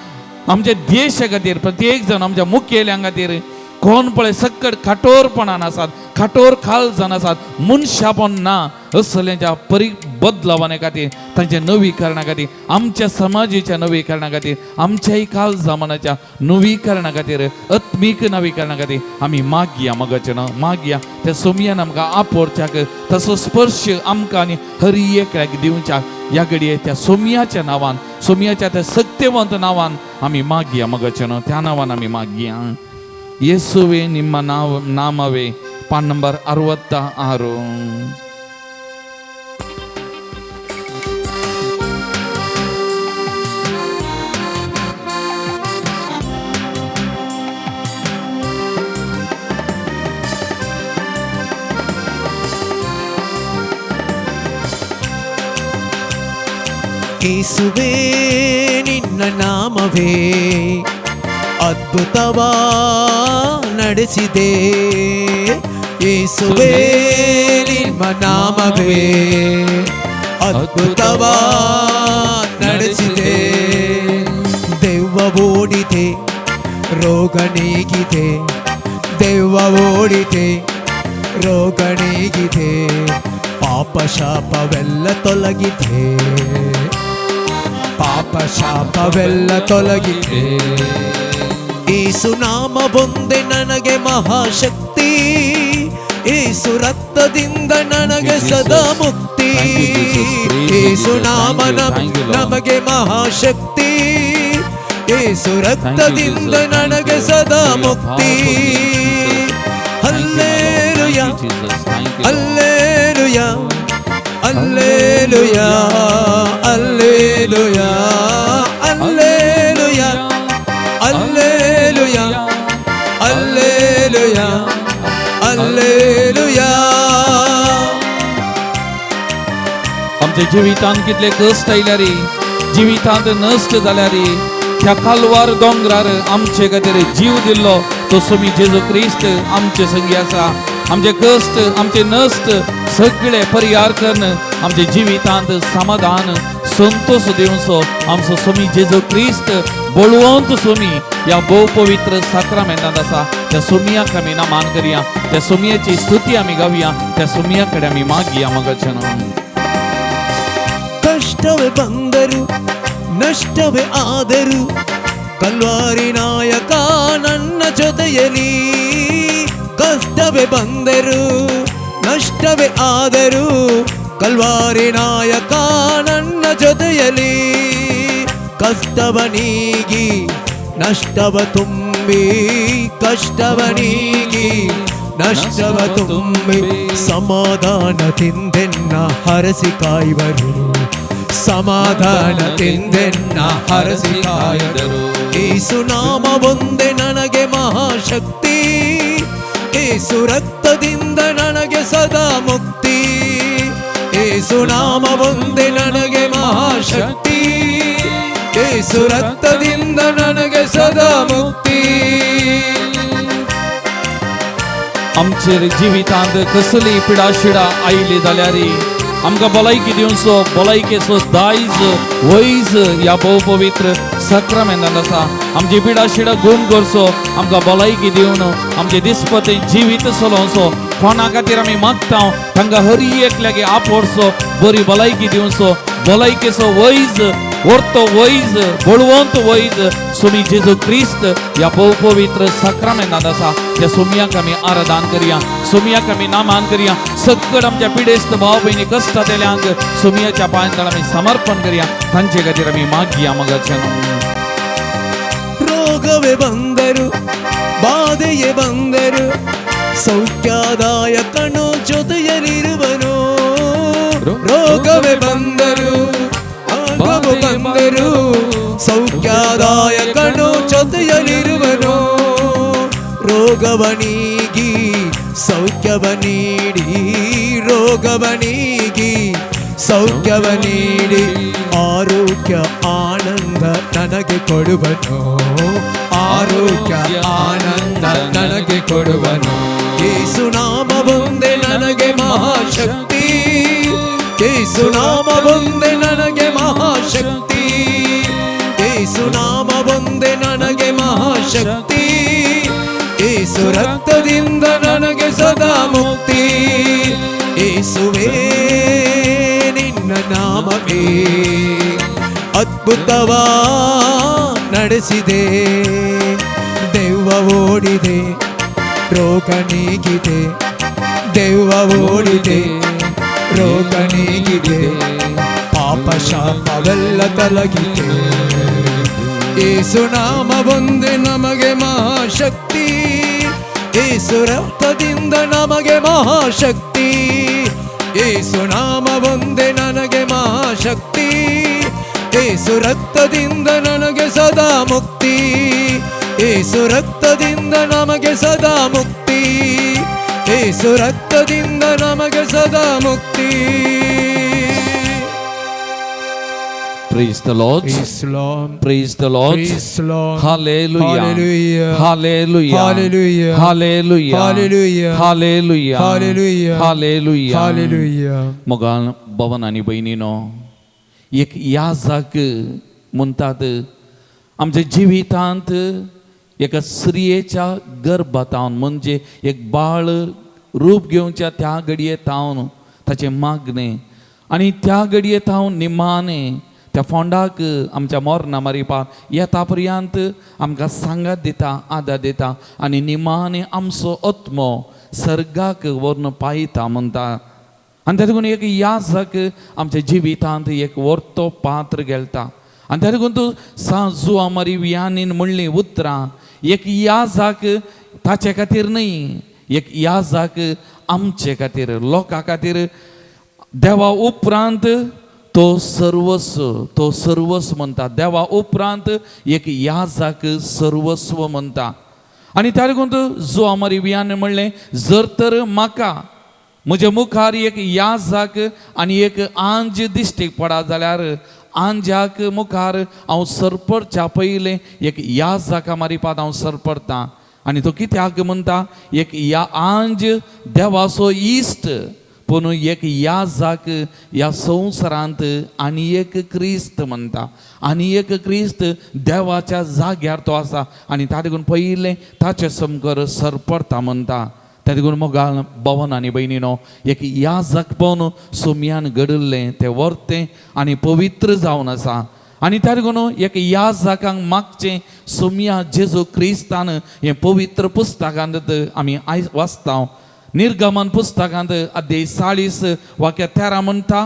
आमच्या देशा खातीर, प्रत्येक जण आमच्या मुखेल्यां खातीर. कोण पळय सक्कड काठोरपणान आसात, काठोर काळजान आसात, मनशापण ना असल्यांच्या परी बदलावाने खातीर, तांच्या नवीकरणा खातीर, आमच्या समाजाच्या नवीकरणा खातीर, आमच्याय काळजा मनाच्या नवीकरणा खातीर, आत्मीक नवीकरणा खातीर आमी मागया मगाचें न्हू, मागया. त्या सोमयान आमकां आपोवच्याक तसो स्पर्श आमकां आनी हर एकल्याक दिवच्याक ह्या घडये त्या सोमयाच्या नांवान, सोमयाच्या त्या सक्तेवंत नांवान आमी मागया मगाचें न्हू, त्या नांवान आमी मागया. ಯೇಸುವೆ ನಿಮ್ಮ ನಾಮವೇ, ಪಾನ್ ನಂಬರ್ 66. ಯೇಸುವೇ ನಿನ್ನ ನಾಮವೇ ಅದ್ಭುತವ ನಡೆಸಿದೆ, ಯೇಸುವೇ ನಿಮ್ಮ ನಾಮವೇ ಅದ್ಭುತವ ನಡೆಸಿದೆ. ದೆವ್ವ ಓಡಿದೆ, ರೋಗ ನೀಗಿದೆ, ದೆವ್ವ ಓಡಿದೆ, ರೋಗ ನೀಗಿದೆ, ಪಾಪ ಶಾಪವೆಲ್ಲ ತೊಲಗಿದೆ, ಪಾಪ ಶಾಪವೆಲ್ಲ ತೊಲಗಿದೆ. ಏಸು ನಾಮ ಒಂದೇ ನನಗೆ ಮಹಾಶಕ್ತಿ, ಏಸು ರಕ್ತದಿಂದ ನನಗೆ ಸದಾ ಮುಕ್ತಿ. ಏಸು ನಾಮ ನಮಗೆ ಮಹಾಶಕ್ತಿ, ಏಸು ರಕ್ತದಿಂದ ನನಗೆ ಸದಾ ಮುಕ್ತಿ. Hallelujah, hallelujah, hallelujah, hallelujah, hallelujah, hallelujah, hallelujah, hallelujah. आमच्या जिवितांत कितले कश्ट आयल्यार, जिवितांत नश्ट जाल्यार, त्या कालवार दोंगरार आमचे खातीर जीव दिल्लो तो सोमी जेजू क्रिस्त आमचे संगी आसा. आमचे कश्ट, आमचे नश्ट सगळे परिहार करून आमच्या जिवितांत समाधान संतोष दिवचो आमचो सोमी जेजू क्रिस्त बळवंत सोमी ह्या भोव पवित्र साक्रामेंतांत आसा. त्या सोमियाक आमी नमान करया, त्या सोमियाची स्तुती आमी गावया, त्या सोमिया कडेन आमी मागया मगाचें. ಕಷ್ಟವೇ ಬಂದರು ನಷ್ಟವೇ ಆದರೂ ಕಲ್ವಾರಿ ನಾಯಕ ನನ್ನ ಜೊತೆಯಲಿ. ಕಷ್ಟವೇ ಬಂದರು ನಷ್ಟವೇ ಆದರೂ ಕಲ್ವಾರಿ ನಾಯಕ ನನ್ನ ಜೊತೆಯಲಿ. ಕಷ್ಟವ ನೀಗಿ ನಷ್ಟವ ತುಂಬಿ, ಕಷ್ಟವ ನೀಗಿ ನಷ್ಟವ ತುಂಬಿ, ಸಮಾಧಾನದಿಂದೆನ್ನ ಹರಸಿ ಕಾಯುವರು, ಸಮಾಧಾನದಿಂದೆನ್ನ ಹರಸಿ ಕಾಯುವರು. ಏಸು ನಾಮ ಒಂದೇ ನನಗೆ ಮಹಾಶಕ್ತಿ, ಏಸು ರಕ್ತದಿಂದ ನನಗೆ ಸದಾ ಮುಕ್ತಿ. ಏಸು ನಾಮ ಒಂದೇ ನನಗೆ ಮಹಾಶಕ್ತಿ, ಏಸು ರಕ್ತದಿಂದ ನನಗೆ ಸದಾ ಮುಕ್ತಿ. आमचेर जिवितांत कसली पिडाशिडा आयली जाल्यार आमकां भलायकी दिवचो, भलायकेचो दायज वैज ह्या भोव पवित्र साक्रामेंतांत आसा. आमची पिडाशिडा गुण करचो, आमकां भलायकी दिवन आमचे दिसपते जिवीत चलोवचो. कोणा खातीर आमी मागता तांकां हर एकल्याक आपोवचो, बरी भलायकी दिवचो, भलायकेचो वैज व्हरतो वैज, बळवंत वैज सुमी जेजू क्रिस्त ह्या भोव पवित्र साक्रामेंतांत आसा. त्या सोमयाक आमी आराधन करया, सोमयाक आमी नामान करया. सगळ आमच्या पिडेस्त भाव भयणी कश्टांतल्यांक सोमयाच्या पांयांत आमी समर्पण करया. तांचे खातीर आमी मागया मगाच्यान. ರೋಗವೇ ಬಂದರು, ಬಾಧೆಯೇ ಬಂದರು, ಸೌಖ್ಯದಾಯಕನು ಜೊತೆಯಲ್ಲಿರುವನು. ರೋಗವೇ ಬಂದರು, ರೋಗವು ಬಂದರು, ಸೌಖ್ಯದಾಯಕನು ಜೊತೆಯಲ್ಲಿರುವನು. ರೋಗವ ನೀಗಿ ಸೌಖ್ಯವ ನೀಡಿ, ರೋಗವ ನೀಗಿ ಸೌಖ್ಯವ ನೀಡಿ, ಆರೋಗ್ಯ ಆನಂದ ನನಗೆ ಕೊಡುವನು. ಆರೋಗ್ಯ ಆನಂದ ನನಗೆ ಕೊಡುವನು. ಯೇಸು ನಾಮ ಒಂದೇ ನನಗೆ ಮಹಾಶಕ್ತಿ. ಯೇಸು ನಾಮ ಒಂದೇ ನನಗೆ ಮಹಾಶಕ್ತಿ. ಯೇಸು ನಾಮ ಒಂದೇ ನನಗೆ ಮಹಾಶಕ್ತಿ. ಯೇಸು ರಕ್ತದಿಂದ ನನಗೆ ಸದಾ ಮುಕ್ತಿ. ಯೇಸುವೇ ನಿನ್ನ ನಾಮವೇ ಅದ್ಭುತವ ನಡೆಸಿದೆ. ದೆವ್ವ ಓಡಿದೆ, ರೋಗ ನೀಗಿದೆ. ದೆವ್ವ ಓಡಿದೆ, ರೋಗ ನೀಗಿದೆ. ಪಾಪ ಶಾಪವೆಲ್ಲ ತೊಲಗಿದೆ. ಏಸು ನಾಮ ಒಂದೇ ನಮಗೆ ಮಹಾಶಕ್ತಿ. ಏಸು ರಕ್ತದಿಂದ ನಮಗೆ ಮಹಾಶಕ್ತಿ. ಏಸು ನಾಮ ಒಂದೇ ನನಗೆ ಮಹಾಶಕ್ತಿ. ಏಸು ರಕ್ತದಿಂದ ನನಗೆ ಸದಾ ಮುಕ್ತಿ. ಏಸು ರಕ್ತದಿಂದ ನಮಗೆ ಸದಾ ಮುಕ್ತಿ. ಏಸು ರಕ್ತದಿಂದ ನಮಗೆ ಸದಾ ಮುಕ್ತಿ. Praise the Lord. Praise the Lord. Praise the Lord. Praise the Lord. Hallelujah. Hallelujah. Hallelujah. Hallelujah. Hallelujah. Hallelujah. Hallelujah. Hallelujah. Hallelujah. Hallelujah. मोगान भवन आनी भयणीनो, एक याजाक म्हणटात आमच्या जिवितांत एका स्त्रियेच्या गर्भातावन, म्हणजे एक बाळ रूप घेवच्या त्या घडये तावन ताचें मागणें आनी त्या घडये तावन निमाणें त्या फोंडाक आमच्या मोरना मारिपा येता पर्यंत आमकां सांगात दिता, आदार दिता आनी निमाणें आमचो आत्मो सर्गाक व्हरून पायता म्हणटा. आनी त्या देखून एक याजक आमच्या जिवितांत एक व्हरतो पात्र घेता. आनी त्या देखून तूं सा जुआ मारी वियानीन म्हणलीं उतरां एक याजक ताचे खातीर न्हय, एक याजक आमचे खातीर, लोकां खातीर. देवा उपरांत तो सर्वस्व, तो सर्वस्व म्हणटा. देवा उपरांत एक याजक सर्वस्व म्हणटा. आनी त्या देखून जुआ मारी वियान म्हणलें, जर तर म्हाका म्हज्या मुखार एक याजक आनी एक आंज दिश्टीक पडा जाल्यार आंजाक मुखार हांव सरपडच्या पयलें एक याजका मारिपात हांव सरपडटा. आनी तो कित्याक म्हणटा, एक या आंज देवाचो इश्ट, पूण एक याजक ह्या संवसारांत आनी एक क्रिस्त म्हणटा. आनी एक क्रिस्त देवाच्या जाग्यार तो आसा आनी ता देखून पयलें ताचे समकर सरपडटा म्हणटा. त्या देखून मोगाल भवन आनी भयणीनो, एक याजक पळोवन सोमयान घडिल्लें तें वर्तें आनी पवित्र जावन आसा. आनी त्या देखून एक याजकांक मागचें सोमया जेजू क्रिस्तान हें पवित्र पुस्तकांत आमी आयज वाचता. निर्गमन पुस्तकांत अध्याय 40 वाक्य 13 म्हणटा,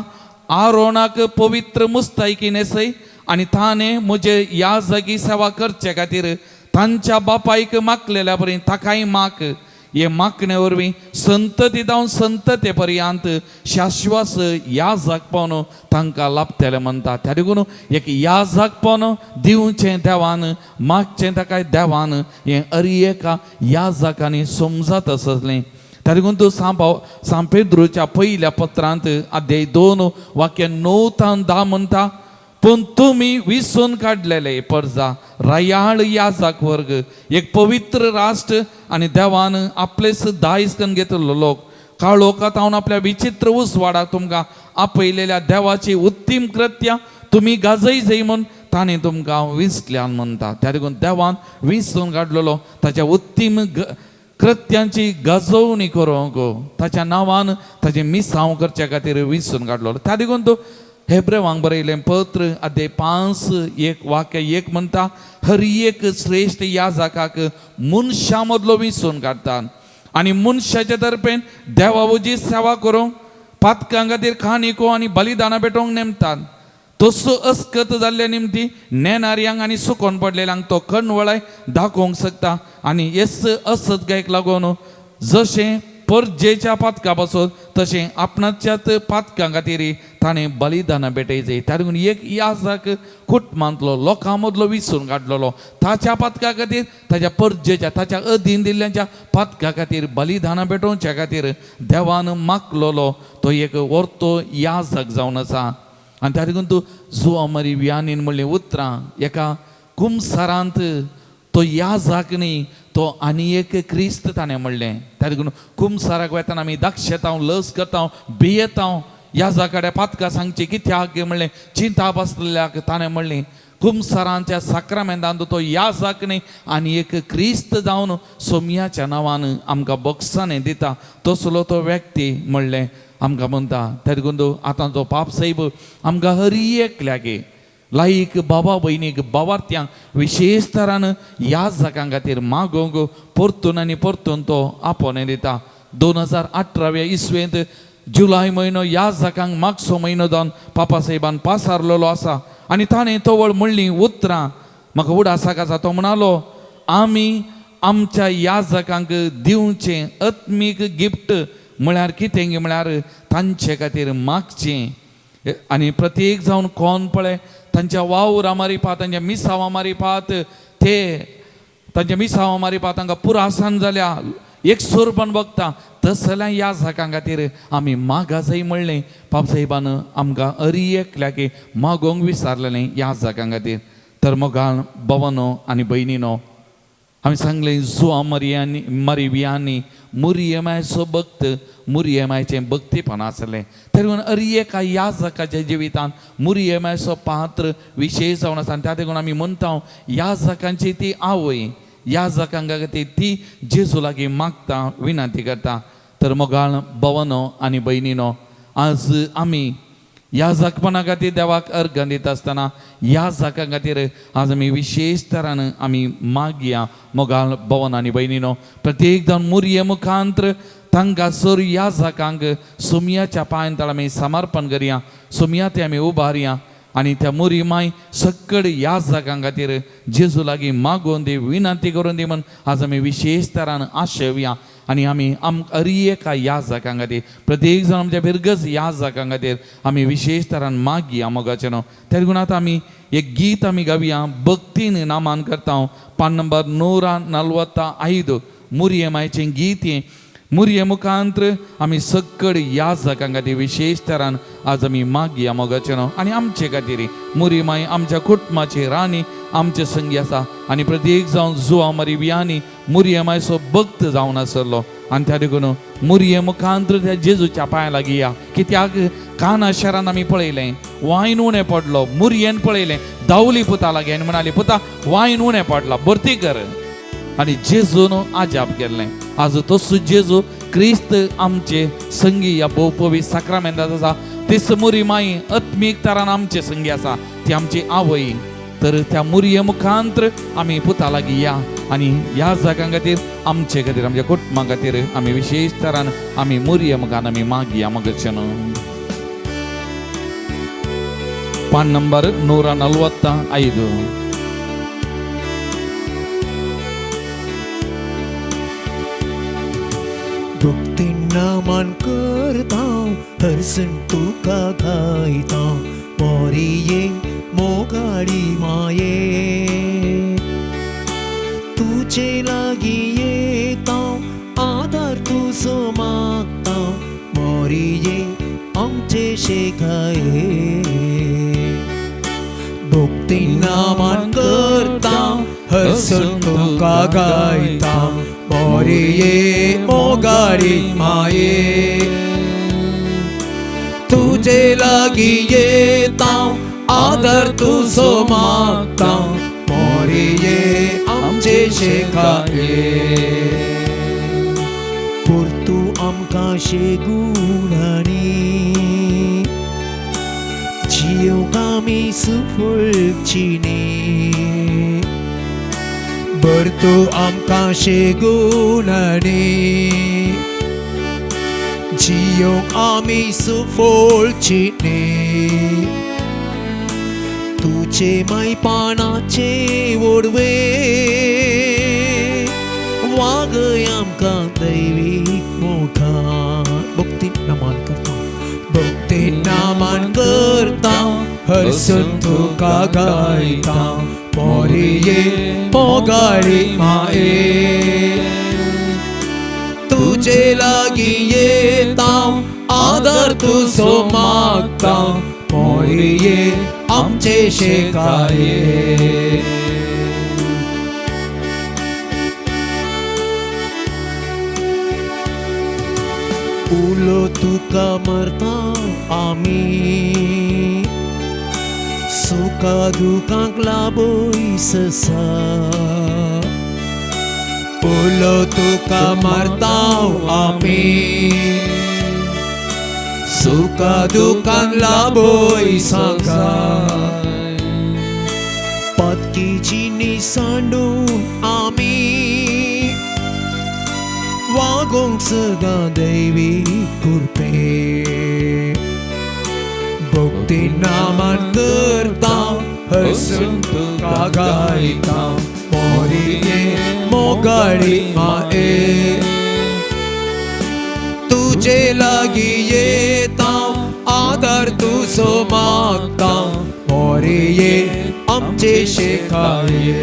आरोणाक पवित्र मुस्तायकी न्हेसय आनी ताणें म्हजे याजकी सेवा करचे खातीर तांच्या बापायक मागलेल्या परी ताकाय माग. हे मागणे वरवीं संतती जावन संतते पर्यंत शाश्वास याजक पवन तांकां लाभतलें म्हणटा. त्या देखून एक याजक पवन दिवचें देवान, मागचें ताका देवान, हें अरी एका याजकांनी समजत आसलें. त्या देखून तूं सांग पेद्रूच्या पयल्या पत्रांत अध्याय 2 वाक्य 9 तान 10 म्हणटा, पूण तुमी विसून काडलेले परजा, रायाळ याजक वर्ग, एक पवित्र राष्ट्र आनी देवान आपलेच दायज करून घेतलो लोक, काळोखांत हांव आपल्या विचित्र उजवाडाक तुमकां आपयलेल्या देवाची उत्तीम कृत्या तुमी गाजय जय म्हूण ताणें तुमकां विसल्यान म्हणटा. त्या देखून देवान विसून काडलेलो ताच्या उत्तीम कृत्यांची गाजोवणी करूंक ताच्या नांवान ताचें मिसांव करच्या खातीर विसून काडलेलो. त्या देखून तो हेब्रेवांक बरयलें पत्र अध्याय 5 1 1 म्हणटा, हर एक श्रेश्ठ याजकाक मनशां मदलो विसून काडटात आनी मनशाच्या तर्फेन देवा सेवा करूंक पातकां खातीर खाणिको आनी बलिदानां पेटोवंक नेमतात. तसो अस्कत जाल्ल्या निमती नेणारयांक आनी सुकोन पडलेल्यांक तो कणवळाय दाखोवंक शकता आनी येस असत गायक लागून जशें परजेच्या पातका पासून तशें आपणाच्याच पातकां खातीर ताणें बलिदानां भेटयचें. त्या देखून एक याजक कुटुंबांतलो लोकां मदलो विसरून काडलेलो ताच्या पातका खातीर ताच्या परजेच्या ताच्या अधीन दिल्ल्यांच्या पातका खातीर बलिदानां भेटोवच्या खातीर देवान मागलोलो तो एक वर्तो याजक जावन आसा. आनी त्या देखून तूं जुआ मरी व्यानीन म्हणलीं उतरां एका कुमसारांत तो याजक न्ही तो आनी एक क्रिस्त ताणें म्हणलें. त्या देखून कुमसाराक वेतना आमी दाक्षेतांव लस करता भियेतांव याजा कडेन पातकां सांगची कित्याक म्हणलें चिंता बसलेल्याक ताणें म्हणलें कुमसारांच्या साक्रामेंतांत तो याजक न्ही आनी एक क्रिस्त जावन सोमयाच्या नांवान आमकां बक्षाणें दिता तसलो तो व्यक्ती म्हणलें आमकां म्हणटा. त्या देखून आतां तो पाप साहेब आमकां हरी एकल्यागे लायक बाबा भयणीक बावार्थ्यांक विशेश तरान ह्या जागां खातीर मागोवंक परतून आनी परतून तो आपोवणें दिता. 2018व्या इसवेंत जुलय म्हयनो ह्या जागांक मागसो म्हयनो जावन पापा साहेबान पासारलेलो आसा आनी ताणें तवळ म्हणलीं उतरां म्हाका उडासाक आसा. तो म्हणालो आमी आमच्या ह्या जागांक दिवचें आत्मीक गिफ्ट म्हळ्यार कितें म्हळ्यार तांचे खातीर मागचें आनी प्रत्येक जावन कोण पळय तांच्या वावरा मारिपात तांच्या मिसावां मारिपात ते तांच्या मिसावां मारिपात तांकां पुरासान जाल्या एक सोरपण बघता तसल्या ह्या जागां खातीर आमी मागा जाय म्हणलें. पापसाहेबान आमकां अरी एकल्याके मागोवंक विसारलेलें ह्या जागां खातीर. तर मोगाळ भवनो आनी भयणीनो आमी सांगलें जुआ मरियानी मरिवियांनी मुरियमायचो भक्त मुरियमायचें भक्तीपण आसलें. तरी म्हणून अरी एका याजकाच्या जिवितांत मुरियमायचो पात्र विशेश जावन आसा आनी त्या देखून आमी म्हणटा याजकांची ती आवय याजकांक खातीर ती जेजू लागीं मागता विनंती करता. तर मोगाळ भवनो आनी भयणीनो आज आमी ह्या जगपणा खातीर देवाक अर्घ दिता आसतना ह्या जागां खातीर आज आमी विशेश तरान आमी मागया. मोगाळ भवन आनी भयणीनो प्रत्येक जावन मुरये मुखांत्र तांकां सर ह्या जागांक सोमयाच्या पांयान तळ आमी समर्पण करया, सोमया ते आमी उबारया आनी त्या मुरी माय सकड ह्या जागां खातीर जेजू लागीं मागोवन दी विनंती करून दी म्हण आज आमी विशेश तरान आशेवया आनी आमी अरी एका ह्या जागां खातीर प्रत्येक जाण आमच्या बिरगज ह्या जागां खातीर आमी विशेश तरान मागया मोगाचें न्हू. त्या देखून आतां आमी एक गीत आमी गावया भक्तीन नामान करता. पान नंबर 145 मुरये मायचें गीत हें. मुरये मुखांत्र आमी सकड ह्या जागां खातीर विशेश तरान आज आमी मागया मोगाचें न्हू आनी आमचे खातीर मुरी माय आमच्या कुटुंबाची राणी आमचे संगी आसा आनी प्रत्येक जावन जुआ मरी वियांनी मुरये मायचो भक्त जावन आसलो आनी त्या देखून मुरये मुखांत्र त्या जेजूच्या पांया लागीं या. कित्याक काना शहरान आमी पळयलें वायन उणें पडलो मुरयेन पळयलें धांवली पुता लागीं आनी म्हणाली पुता वायन उणें पडला भरती कर आनी जेजून आजाप केल्लें. आज तसो जेजू क्रिस्त आमचे संगी ह्या भोवपवी साक्रामेंतांत आसा तीच मुरी माई आत्मीक तरान आमचे संगी आसा ती आमची आवय. तर त्या मुरये मुखांत्र आमी पुता लागीं या आनी ह्या जागां खातीर आमचे खातीर आमच्या कुटुंबा खातीर आमी विशेश तरान आमी मुरये मुखान आमी मागया मगचे न्हू. पान नंबर 145. भक्तीन मान करता हरसन तुका गायता मोरिये मोगाडी माये तुजे लागीं येता आदार तुजो मागता मोरिये आमचे शेखाये. भक्तीन मान करता हरसन तुका गायता मोरिये मोगाडी माये तुजे लागीं येता आदर तुजो मागता मोरिये आमचे शेखाये. पुरतू आमकां शेगुणांनी जियोंक आमी सुफळची भर तूं आमकां शेगुणांनी जियोंक आमी सुफळची तुजे मायपाणाचे वडवे वागय आमकां दैवीक मोगान. भक्ती नमन करता, भक्ती नमन करता, हरसून तुका गायता, मोरये मोगाळी माये. तुजे लागीं येता, आदर तुजो मागता, मोरये आमचे शेकाये. उलो तुका मरता आमी, सुखा दुखांक लाबय ससा. उलो तुका मारता आमी, सुखा दुखांक लाबय ससा. पातकीची निसांडून आमी वागोंक सदां दैवी कृपे. भक्ती नामान करता, हरसून तुका गायता, मोरये मोगाळी माये. तुजे लागीं येता, आदार तुजो मागता, मोरये आमचे शेकाये.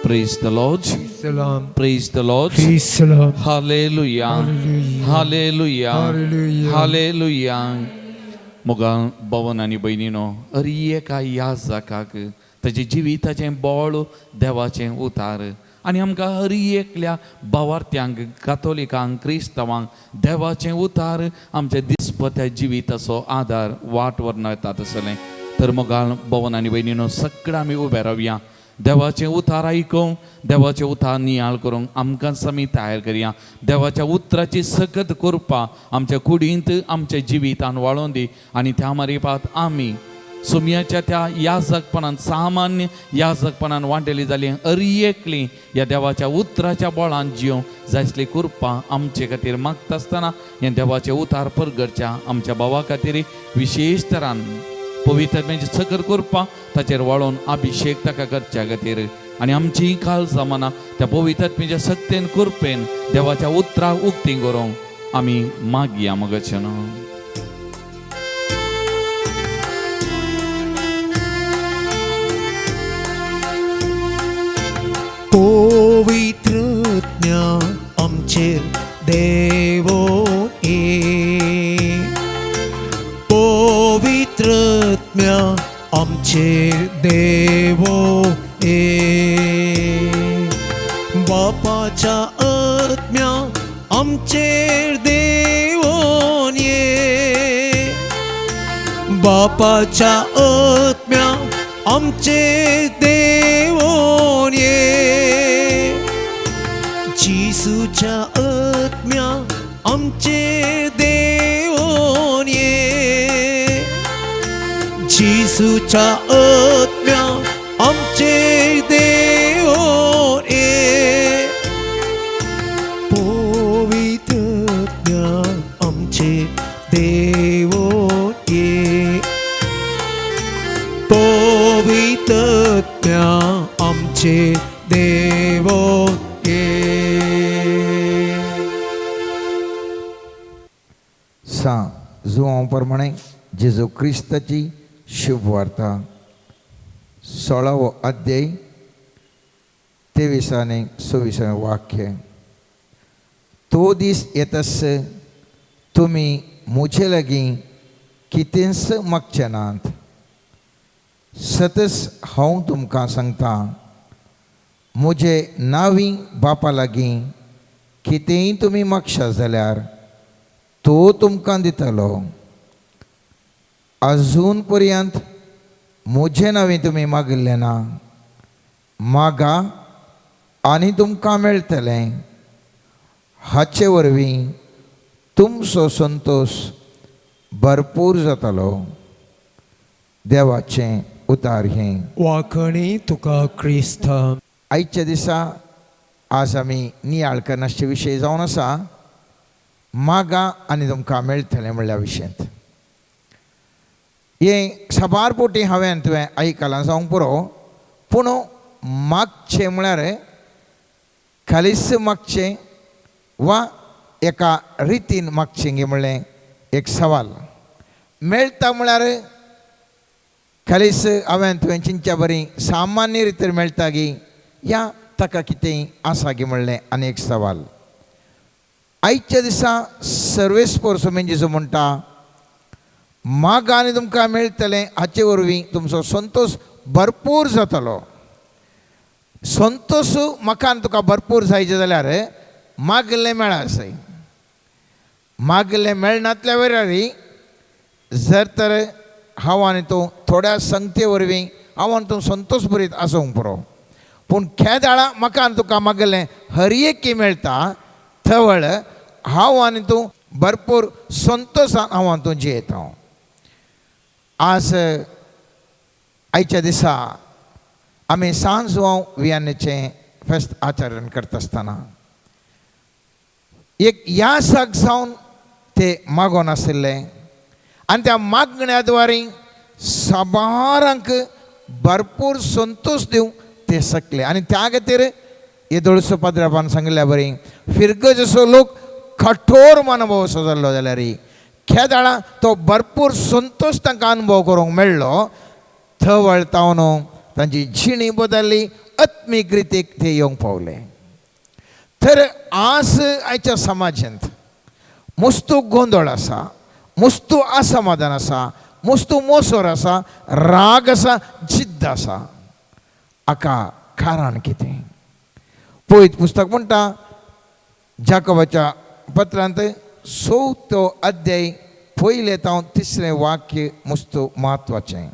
Praise the Lord. Salam. Praise the Lord. Praise the Lord. Hallelujah. Hallelujah. Hallelujah. Hallelujah. मोगा भवन आनी भयणीनो, हर एका याजकाक ताजे जिविताचें बळ देवाचें उतार आनी आमकां हर एकल्या भावार्थ्यांक, कातोलिकांक, क्रिस्तांवांक देवाचें उतार आमच्या दिसपत्या जिविताचो आदार वाट व्हरून येता तसलें. तर मोगाल भवन आनी भयणीनो, सगळें आमी उबे रावया, देवाचें उतार आयकूंक, देवाचें उतार नियाळ करूंक आमकांच आमी तयार करया. देवाच्या उतराची सकत करपा आमच्या कुडींत आमच्या जिवितान वाळोवन दी आनी त्या मारिपात आमी सुमयाच्या त्या याजकपणान, सामान्य याजकपणान वांटेली जाली अर एकली ह्या देवाच्या उतराच्या बळान जियोंक जायसली कृपा आमचे खातीर मागता आसतना ह्या देवाचे उतार परगटच्या आमच्या भावा खातीर विशेश तरान पवित्र म्हणजे सकर करपा ताचेर वाळोवन अभिशेक ताका करच्या खातीर आनी आमची काल जमाना त्या पवित्र म्हणजे सत्तेन कृपेन देवाच्या उतराक उक्ती करूंक आमी मागया मगचें. पवित्र ज्ञान आमचेर देवो ये, पवित्र ज्ञान आमचेर देवो ये. बापाच्या आत्म्या आमचेर देवोन ये, बापाच्या आत्म्या आमचेर देवोन ये. जेजूच्या आत्म्या आमचेर देवोन ये, जेजूच्या आत्म्या आमचेर देवोन ये. पवित्र ज्ञान आमचेर देवोन ये, पवित्र ज्ञान आमचेर देवोन ये. सां जुवां प्रमाणे जेजू क्रिस्ताची शुभ वार्ता 16वो अध्याय 23 आनी 26 वाक्य. तो दीस येतास तुमी म्हजे लागीं कितेंच मागचे नात. सतच हांव तुमकां सांगता, म्हजे नावी बापा लागीं कितेंय तुमी मागशात जाल्यार तो तुमकां दितलो. अजून पर्यंत म्हजे नांवी तुमी मागिल्लें ना, मागा आनी तुमकां मेळटलें. हाचे वरवीं तुमचो संतोश भरपूर जातालो. देवाचें उतार हें. वाखणी तुका क्रिस्ता. आयच्या दिसा आज आमी नियाळ करनासचे विशय जावन आसा मागा आनी तुमकां मेळटलें म्हणल्या विशयांत. हें साबार पोटी हांवें तुवें आयकलां जावंक पुरो, पूण मागचें म्हळ्यार खालीच मागचें वा एका रितीन मागचें गे म्हणलें एक सवाल. मेळटा म्हळ्यार खालीच हांवें तुवें चिंतच्या बरी सामान्य रितीन मेळटा गी या ताका कितेंय आसा गी म्हणलें आनी एक सवाल. आयच्या दिसा सर्वेस्पोर म्हणजे म्हणटा मागा आनी तुमकां मेळटलें, हाचे वरवीं तुमचो संतोश भरपूर जातलो. संतोश म्हाका आनी तुका भरपूर जायचें जाल्यार मागलें मेळासय. मागलें मेळनातल्या वेळार जर तर हांव आनी तूं थोड्या संगते वरवीं हांव आनी तूं संतोश भरीत आसूंक पुरो, पूण खेदाळा म्हाका आनी तुका मागलें हर एक मेळटा थवळ हांव आनी तूं भरपूर संतोशान हांव आनी तूं जियेता. आज आयच्या दिसा आमी सांज वियानेचें फेस्त आचरण करता आसतना एक यासाक जावन ते मागोन आशिल्ले आनी त्या मागण्या द्वारे साबारांक भरपूर संतोश दिवंक ते शकले. आनी त्या खातीर येदोळसो पाद्रापान सांगिल्ल्या बरी फिरगजसो लोक कठोर मनोभाव असो जाल्लो जाल्यार खेदाळा तो भरपूर संतोश तांकां अनुभव करूंक मेळ्ळो. थवळ तावन तांची जिणी बदल्ली, आत्मीक रितीक ते येवंक पावले. तर आज आयच्या समाजांत मुस्तू गोंदळ आसा, मुस्तू असमाधान आसा, मुस्तू मोसोर आसा, राग आसा, जिद्द आसा. हाका कारण कितें? पवित्र पुस्तक म्हणटा जाकोबाच्या पत्रांत 4 अध्याय पयलें तावन 3 वाक्य मुस्तू म्हत्वाचें.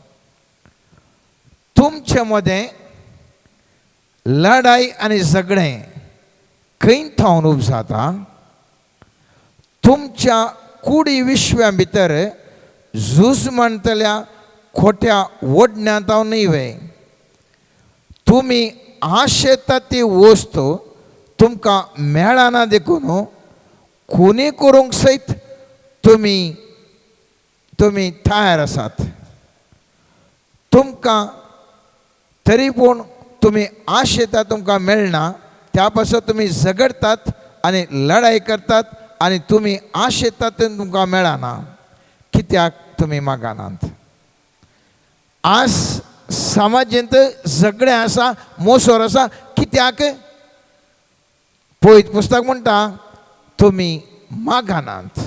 तुमचे मदें लढाई आनी झगडें खंय थावन उपजाता? तुमच्या कुडी विश्व्या भितर झूज म्हणटल्या खोट्या ओडण्या तावन न्हय वे? तुमी आशेता ती वस्तू तुमकां मेळना देखून खुनी करूंक सयत तुमी तुमी तयार आसात. तुमकां तरी पूण तुमी आशेता तुमकां मेळना, त्या पासत तुमी झगडटात आनी लढाई करतात आनी तुमी आशेतात ते तुमकां मेळना, कित्याक तुमी मागनात. आज समाजेंत झगडें आसा, मोसोर आसा, कित्याक? पवित्र पुस्तक म्हणटा तुमी मागनात.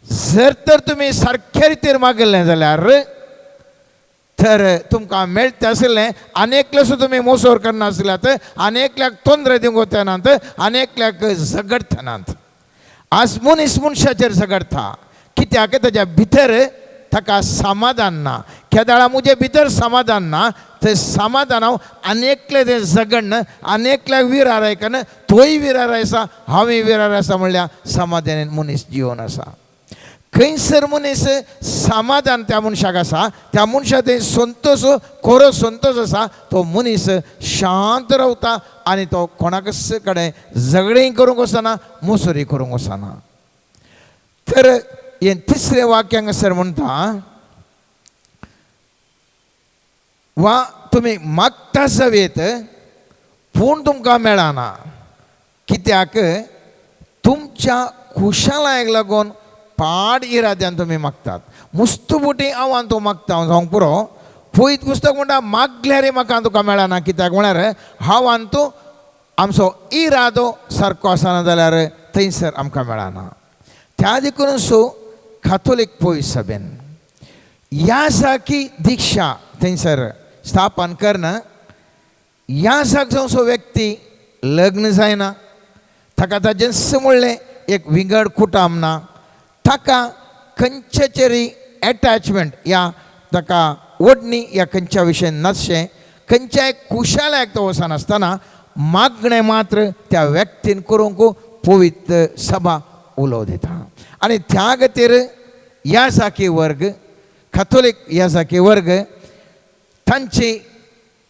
जर तर तुमी सारखे रितीर मागिल्लें जाल्यार तर तुमकां मेळटा आशिल्लें. आनी एकल्याचो तुमी मोसोर करनासल्यात, आनी एकल्याक तोंद्रे दिवंक वचनात, आनी एकल्याक झगडटनात. आज मनीस मनशाचेर झगडटा, कित्याक? ताच्या भितर ताका समाधान ना. केदाळा म्हजे भितर समाधान ना, ते समाधान हांव आनी एकलें तें झगडन आनी एकल्याक विरार आयकन, तोय विरार आसा, हांवूय विरार आसा म्हणल्यार समाधानान मनीस जिवन आसा. खंयसर मनीस समाधान त्या मनशाक आसा, त्या मनशा ते संतोश, खरो संतोश आसा, तो मनीस शांत रावता आनी तो कोणाकच कडेन झगडीं करूंक वचना, मोसरी करूंक वचना. तर हें तिसरें वाक्य हांगासर म्हणटा वा तुमी मागता सवेत पूण तुमकां मेळना, कित्याक? तुमच्या खुशालायक लागून पाड इराद्यान तुमी मागतात. मुस्तू बोटी हांव आनी तूं मागता हांव सांगूंक पुरो. पवित्र पुस्तक म्हणटा मागल्यार म्हाका तुका मेळना, कित्याक म्हळ्यार हांव आनी तूं आमचो इरादो सारको आसना जाल्यार थंयसर आमकां मेळना. त्या देखून सो काथोलीक पवित्र सभेन ह्या सारकी दीक्षा थंयसर स्थापन करना. ह्या सारको जावचो व्यक्ती लग्न जायना, ताका ताजें म्हणलें एक विंगड कुटाम ना, ताका खंयचे तरी एटॅचमेंट या ताका ओडणी या खंयच्या विशयान नासचें, खंयच्याय खुशालायक तो वचनासतना मागणें मात्र त्या व्यक्तीन करूंक पवित्र सभा उलो दिता. आनी त्या खातीर याजाकी वर्ग, काथोलीक याजाकी वर्ग तांची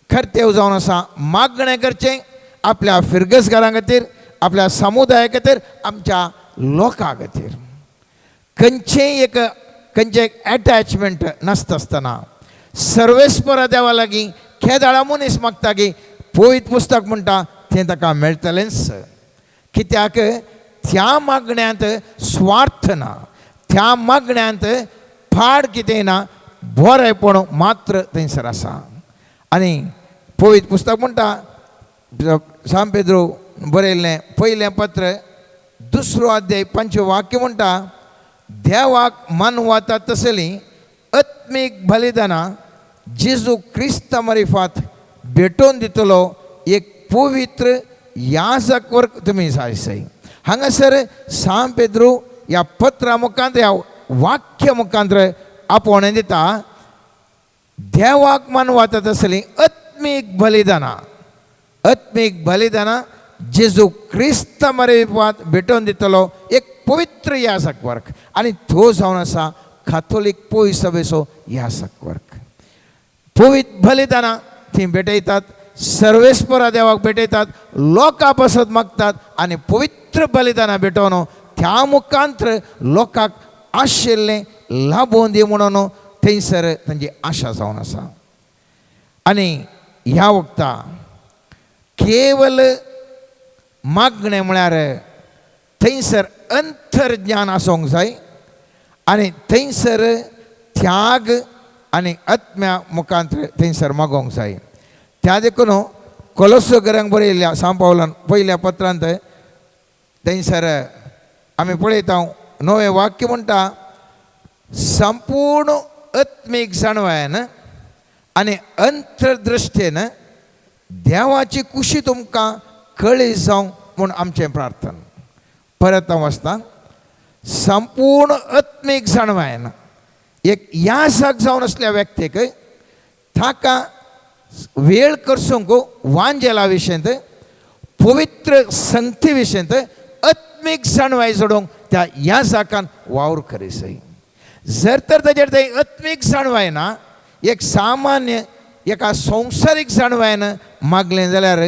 कर्तव्य जावन आसा मागणें करचें आपल्या फिरगसगारां खातीर, आपल्या समुदाया खातीर, आमच्या लोकां खातीर. खंयचेय एक खंयचें एक एटॅचमेंट नासता आसतना सर्वेस्परा देवा लागीं खेदाळा मनीस मागता की पवित्र पुस्तक म्हणटा तें ताका मेळटलेंच. कित्याक त्या मागण्यांत स्वार्थ ना, त्या मागण्यांत फाड कितें ना, बरेंपण मात्र थंयसर आसा. आनी पवित्र पुस्तक म्हणटा सांत पेद्रू बरयल्लें पयलें पत्र दुसरो अध्याय पंचवें वाक्य म्हणटा देवाक मानवता तसली आत्मीक बलिदानां जेजू क्रिस्ता मारिफात भेटोवन दितलो एक पवित्र याजक वर्ग तुमी जाय सय. हांगासर सांत पेद्रू ह्या पत्रा मुखांत ह्या वाक्य मुखांत आपोवणें दिता देवाक मानवता तसली आत्मीक बलिदानां, आत्मीक बलिदानां जेजू क्रिस्ता मारिफात भेटोवन दितलो एक पवित्र याजक वर्ग. आनी तो जावन आसा काथोलीक पवित्र सभेचो याजक वर्ग. पवित्र बलिदानां ती भेटयतात, सर्वेस्परा देवाक भेटयतात, लोकां पासत मागतात आनी पवित्र बलिदानां भेटोवन त्या मुखांत लोकांक आशिल्लें लाभोवन दी म्हणून थंयसर तांची आशा जावन आसा. आनी ह्या वखता केवल मागणें म्हळ्यार थंयसर अंतर्ज्ञान आसूंक जाय आनी थंयसर त्याग आनी आत्म्या मुखांत थंयसर मागोवंक जाय. त्या देखून कोलोसो घरांक बरयल्ल्या सांत पावलान पयल्या पत्रांत थंयसर आमी पळयता नवें वाक्य म्हणटा संपूर्ण आत्मीक जाणवायेन आनी अंतर्दृश्टेन देवाची कुशी तुमकां कळी जावं म्हूण आमचें प्रार्थन. परत हांव वाचता संपूर्ण आत्मीक जाणवायेन एक याजक जावन आसल्या व्यक्तीक ताका वेळ करसूंक वांजेला विशयंत पवित्र संगती विशयंत आत्मीक जाणवाय जोडूंक त्या याजकान वावर करीसय. जर तर ताजेर तें आत्मीक जाणवाय ना, एक सामान्य एका संवसारीक जाणवायन मागलें जाल्यार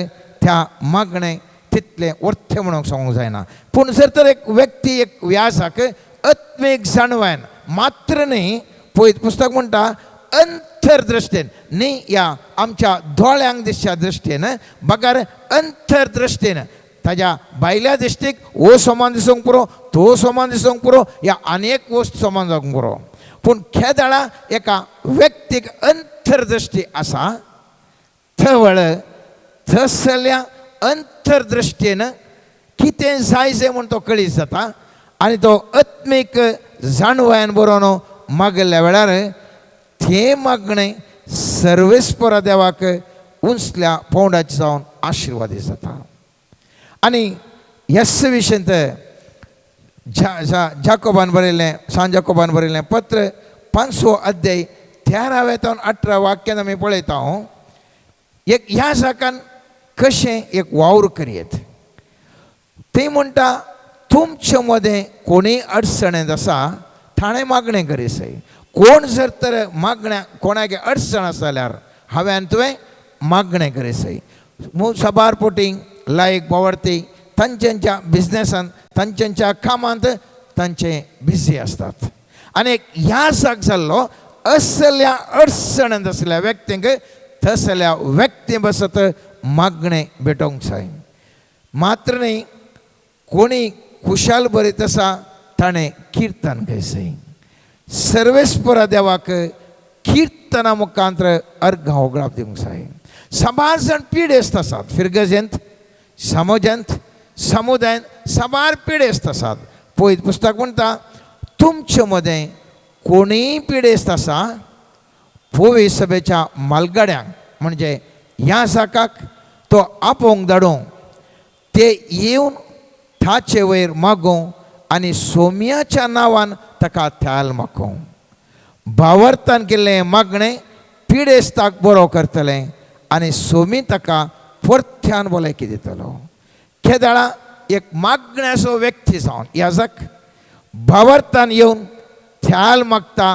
त्या मागणें तितलें वर्थे म्हणूंक सांगूंक जायना. पूण जर तर एक व्यक्ती एक व्यासाक आत्मीक जाणवायन मात्र न्ही, पवित्र पुस्तक म्हणटा अंतर्दृश्टेन न्ही, ह्या आमच्या दोळ्यांक दिसच्या दृश्टेन बगर अंतर्दृश्टेन ताज्या भायल्या दृश्टीक हो समान दिसूंक पुरो, तो समान दिसूंक पुरो, या आनी एक वस्त समान जावंक पुरो, पूण खेदाळा एका व्यक्तीक अंतर्दृश्टी आसा थवळ तसल्या अंतर्दृश्टेन कितें जाय जाय म्हूण तो कळीत जाता आनी तो आत्मीक जाणवायन बरोवन मागल्या वेळार तें मागणें सर्वेस्परा देवाक उंचल्या पावंडाचें जावन आशिर्वादी जाता. आनी ह्याच विशयंत जाकोबान बरयल्लें सांत जाकोबान बरयल्लें पत्र 5वो अध्याय 13व्या 18 वाक्यान आमी पळयता एक ह्या साकान कशें एक वावर करयेत. ती म्हणटा तुमचे मदें कोणीय अडचणेंत आसा ताणें मागणें करीसय. कोण जर तर मागण्या कोणाक अडचण आसा जाल्यार हांवें आनी तुवें मागणें करीसय. साबार पोटी लायक बावडती तांच्या बिजनेसान तांच्या कामांत तांचे बिजी आसतात आनी ह्या साक जाल्लो असल्या अडचणेंत आसल्या व्यक्तींक तसल्या व्यक्ती बसत मागणें भेटोवंक जाय. मात्र न्ही कोणी खुशाल बरीत आसा ताणें किर्तन गायसय. सर्वेस्परा देवाक किर्तना मुखांत अर्घां होगळाप दिवंक जाय. साबार जाण पिडेस्त आसात फिरगजेंत, समाजांत, समुदायांत साबार पिडेस्त आसात. पवित्र पुस्तक म्हणटा तुमचे मदें कोणीय पिडेस्त आसा पवित्र सभेच्या मालगाड्यांक म्हणजे ह्या साकाक तो आपोवंक धाडूं, ते येवन ताचे वयर मागूं आनी सोम्याच्या नांवान ताका थ्याल मागूं. भावार्थान केल्लें मागणें पिडेस्ताक बरो करतलें आनी सोमी ताका परत्यान भलायकी दितलो. केदाळा एक मागण्याचो व्यक्ती जावन याजक भावार्थान येवन ख्याल मागता,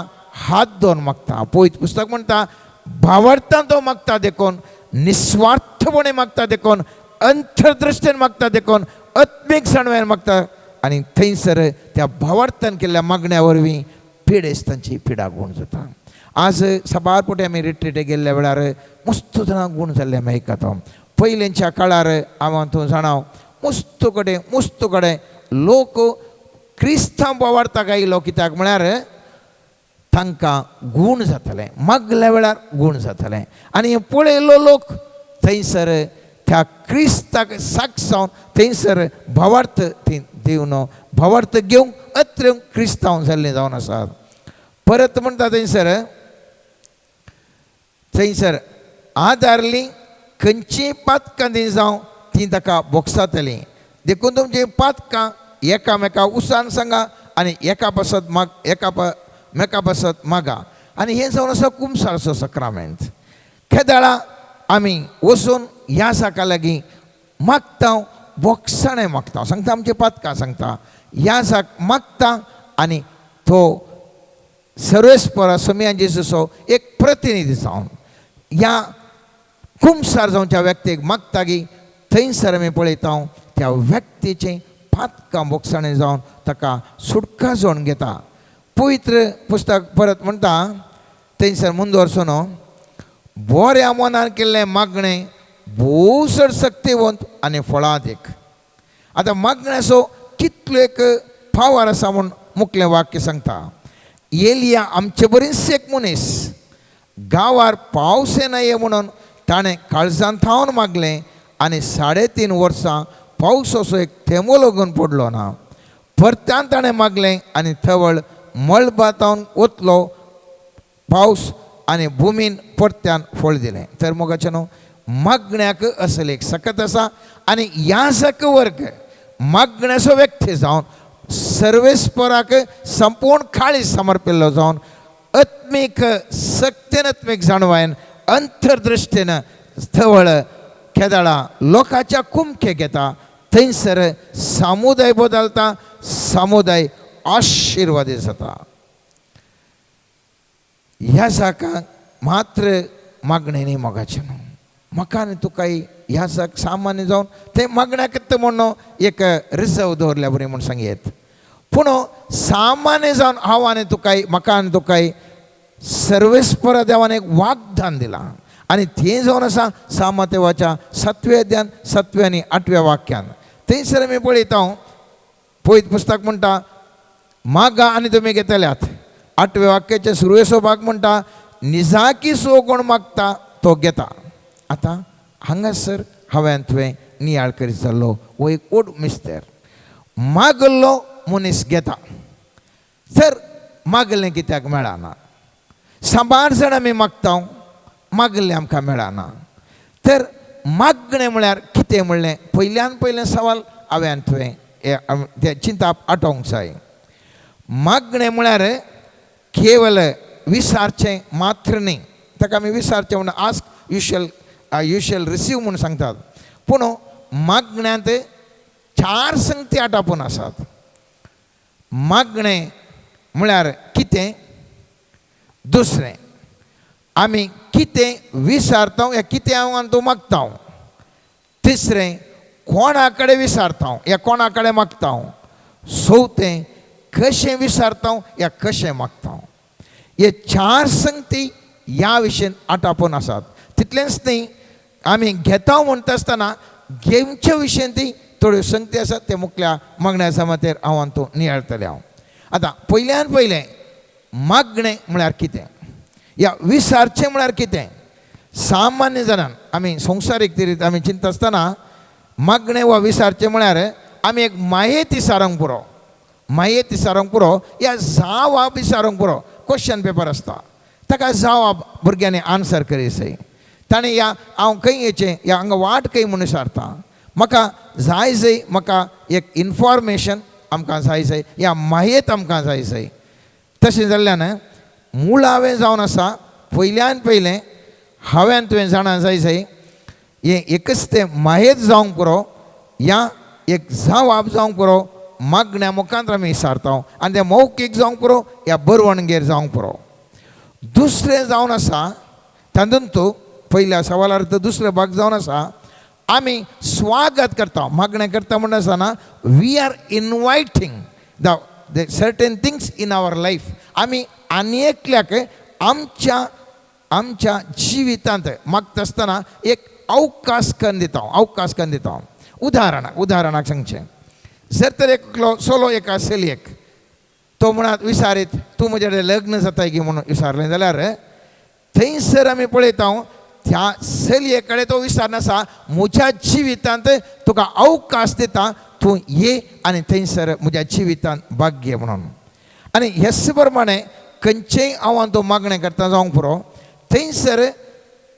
हात दोन मागता. पवित्र पुस्तक म्हणटा भावार्थान तो मागता देखून, निस्वार्थपणे मागता देखून, अंतर्दृष्टीन मागता देखून, आत्मीक जाणवायेन मागता. आनी थंयसर त्या भावार्थान केल्ल्या मागण्या वरवीं पिडेस्तांची पिडा गूण जाता. आज साबार फावटी आमी रिट्रीटे गेल्ल्या वेळार मस्त जाणां गूण जाल्ले आमी आयकता. पयलींच्या काळार हांव तूं जाणा मस्त कडेन मस्त कडेन लोक क्रिस्तांव भावार्थाक आयलो, कित्याक म्हळ्यार तांकां गूण जातालें, मागल्या वेळार गूण जातालें. आनी पळयलो लोक थंयसर त्या क्रिस्ताक साक्ष जावन थंयसर भावार्थ ती दिवन भावार्थ घेवंक अत्रेवंक क्रिस्तांव जाल्ले जावन आसात. परत म्हणटा थंयसर थंयसर आदारली खंयचीय पातकां ती जावं ती ताका भोगसातलीं. देखून तुमचीं पातकां एकामेका उसान सांगा आनी एका पासत माग एका मेका पासत मागा. आनी हें जावन आसा कुमसारचो सक्रामेंत. केदाळा आमी वचून ह्या साका लागीं मागता, बोगसाणें मागता, सांगता आमचीं पातकां सांगता, ह्या साक मागता आनी तो सर्वेस्परा सोमया जेजूचो एक प्रतिनिधी जावन ह्या कुमसार जावच्या व्यक्तीक मागता की थंयसर आमी पळयता त्या व्यक्तीचें पातकां बोगसाणें जावन ताका सुटका जोडून घेता. पवित्र पुस्तक परत म्हणटा थंयसर मुंदवर्सून बऱ्या मनान केल्लें मागणें भोव चड शक्तिवंत आनी फळादीक. आतां मागण्याचो कितलो एक पावर आसा म्हूण मुखलें वाक्य सांगता. एलिया आमचे बरीच एक मनीस गांवार पावस येना ये म्हणून ताणें काळजान थावन मागलें आनी 3.5 वर्सां पावस असो एक थेंबो लागून पडलो ना. परत्यान ताणें मागलें आनी थवळ मळबातावन वतलो पावस आनी भुमीन परत्यान फळ दिलें. तर मोगाचें न्हू मागण्याक असल एक सकत आसा आनी ह्या सक वर्ग मागण्याचो व्यक्ती जावन सर्वेस्पराक संपूर्ण काळी समर्पिल्लो जावन आत्मीक सक्तेन आत्मीक जाणवायन अंतर्दृष्टीन थवळ केदाळा लोकांच्या कुमके घेता. थंयसर समुदाय बदलता, समुदाय आशिर्वादी जाता. ह्या साकाक मात्र मागणें न्ही मोगाचें न्हू, म्हाका आनी तुकाय ह्या साक सामान्य जावन तें मागण्याक म्हूण एक रिजर्व दवरल्या बरी म्हूण सांगयेत. पूण सामान्य जावन हांव आनी तुकाय म्हाका आनी तुकाय सर्वेस्परा देवान एक वाग्दान दिलां आनी तें जावन आसा सामातेवाच्या 7व्या अध्यान 7व्या आनी 8व्या वाक्यान. थंयसर आमी पळयता पवित्र पुस्तक म्हणटा मागा आनी तुमी घेतल्यात. 8व्या वाक्याचे सुरवेचो भाग म्हणटा निजाकी सो कोण मागता तो घेता. आतां हांगासर हांवें तुवें नियाळ करीत जाल्लो हो एक ओड मिस्तेर. मागल्लो मनीस घेता, तर मागलें कित्याक मेळना. साबार जाण आमी मागता, मागलें आमकां मेळना. तर मागणें म्हळ्यार कितें म्हणलें पयल्यान पयलें सवाल हांवें तुवें तें चिंताप आटोवंक जाय. मागणें म्हळ्यार केवल विसारचें मात्र न्ही, ताका आमी विसारचें म्हूण ask you shall you shall receive म्हूण सांगतात. पूण मागण्यांत 4 संगती आटापून आसात. मागणें म्हळ्यार कितें, दुसरें आमी कितें विसारता या कितें हांव आनी तूं मागता, तिसरें कोणा कडेन विसारता या कोणा कडेन मागता, चवथें कशें विसारता या कशें मागता. हे 4 संगती ह्या विशयन आटापून आसात. तितलेंच न्ही, आमी घेता म्हणटा आसतना घेवचे विशयन ती थोड्यो संगती आसात ते मुखल्या मागण्या समातेर हांव आनी तूं नियाळतलें हांव. आतां पयल्यान पयलें मागणें म्हळ्यार कितें या विसारचें म्हळ्यार कितें. सामान्य जाणान आमी संवसारीक तरेन आमी चिंतता आसतना मागणें वा विसारचें म्हळ्यार आमी एक माहिती सारंग पुरो, माहिती सारंग पुरो या जावाब विसारूंक पुरो. क्वेश्चन पेपर आसता ताका जावाब भुरग्यांनी आन्सर करी जाय. ताणें ह्या हांव खंय येचें या हांगा वाट खंय म्हूण विचारता, म्हाका जाय जाय म्हाका एक इनफॉर्मेशन आमकां जाय जाय या माहिती आमकां जाय जाय. तशें जाल्ल्यान मुळावें जावन आसा पयल्यान पयलें हांवें तुवें जाणा जाय जाय हें एकच तें माहेत जावंक पुरो या एक जवाब जावंक पुरो. मागण्या मुखांत आमी विचारता आनी तें मौखीक जावंक पुरो या बरवणगेर जावंक पुरो. दुसरें जावन आसा तातूंत पयल्या सवालार तर दुसरो भाग जावन आसा आमी स्वागत करता मागणें करता म्हणून आसतना we are inviting the certain things in our life. आमी आनी एकल्याक आमच्या आमच्या जिवितांत मागता आसतना एक अवकाश करून दिता, अवकाश करून दिता. उदाहरणाक उदाहरणाक सांगचें जर तर एकलो चलो एका चलयेक तो म्हणत विचारीत तूं म्हजे कडेन लग्न जाताय की म्हणून विचारलें जाल्यार थंयसर आमी पळयता त्या चलये कडेन तो विचारनासा म्हज्या जिवितांत तुका अवकाश दिता तूं ये आनी थंयसर म्हज्या जिवितांत भाग घे म्हणून. आनी हेच प्रमाणे खंयचेय हांव तो मागणें करता जावंक पुरो थंयसर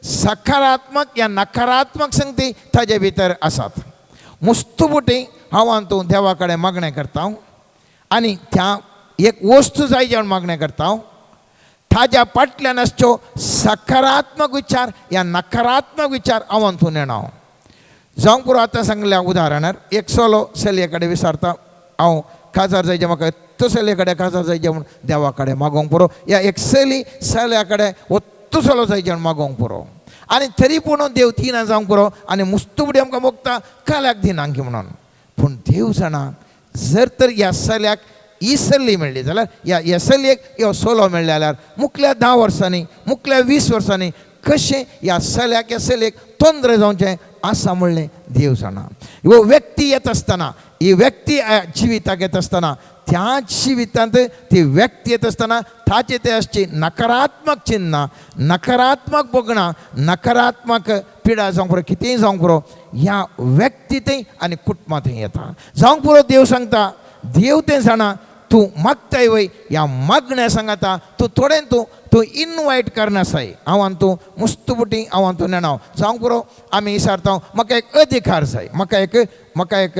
सकारात्मक या नकारात्मक संगती ताजे भितर आसात. मुस्तुबुटी हांव तूं देवा कडेन मागणें करता आनी त्या एक वस्तू जाय जेवण मागणें करता ताज्या फाटल्यान आसच्यो सकारात्मक विचार या नकारात्मक विचार हांव तूं नेणा. जावंक पुरो आतां सांगल्या उदाहरणार एक चलो चलये कडेन विचारता हांव काजार जायचें म्हाका तो चलये कडेन काजार जायचें म्हूण देवा कडेन मागोवंक पुरो या एक चली चल्या कडेन वत्तू चलो जायचें म्हूण मागोवंक पुरो आनी तरी पूण देव दिना जावंक पुरो आनी मुस्तुबडी आमकां मोगता काल्याक दिना की म्हणून. पूण देव जाणा जर तर ह्या चल्याक ही सल्ली मेळ्ळी जाल्यार ह्या ह्या चलयेक ह्यो सोलो मेळ्ळे जाल्यार मुखल्या 10 वर्सांनी मुखल्या 20 वर्सांनी कशें ह्या चल्याक ह्या चलयेक तोंद्र जावचें आसा म्हणलें देव जाणा. हो व्यक्ती येता आसतना ही व्यक्ती जिविताक येता आसतना त्या जिवितांत ती व्यक्ती येता आसतना ताचे ते आसची नकारात्मक चिन्नां नकारात्मक भोगणां नकारात्मक पिडा जावंक पुरो कितेंय जावंक पुरो ह्या व्यक्ती थंय आनी कुटुंबा थंय येता. जावंक पुरो देव सांगता देव तें जाणा तूं मागताय वय ह्या मागण्या सांगता तूं थोडें तूं तूं इनवायट करनासाय हांव आनी तूं मुस्तुबुटी हांव आनी तूं नेणा. जावंक पुरो आमी विचारता म्हाका एक अधिकार जाय म्हाका एक म्हाका एक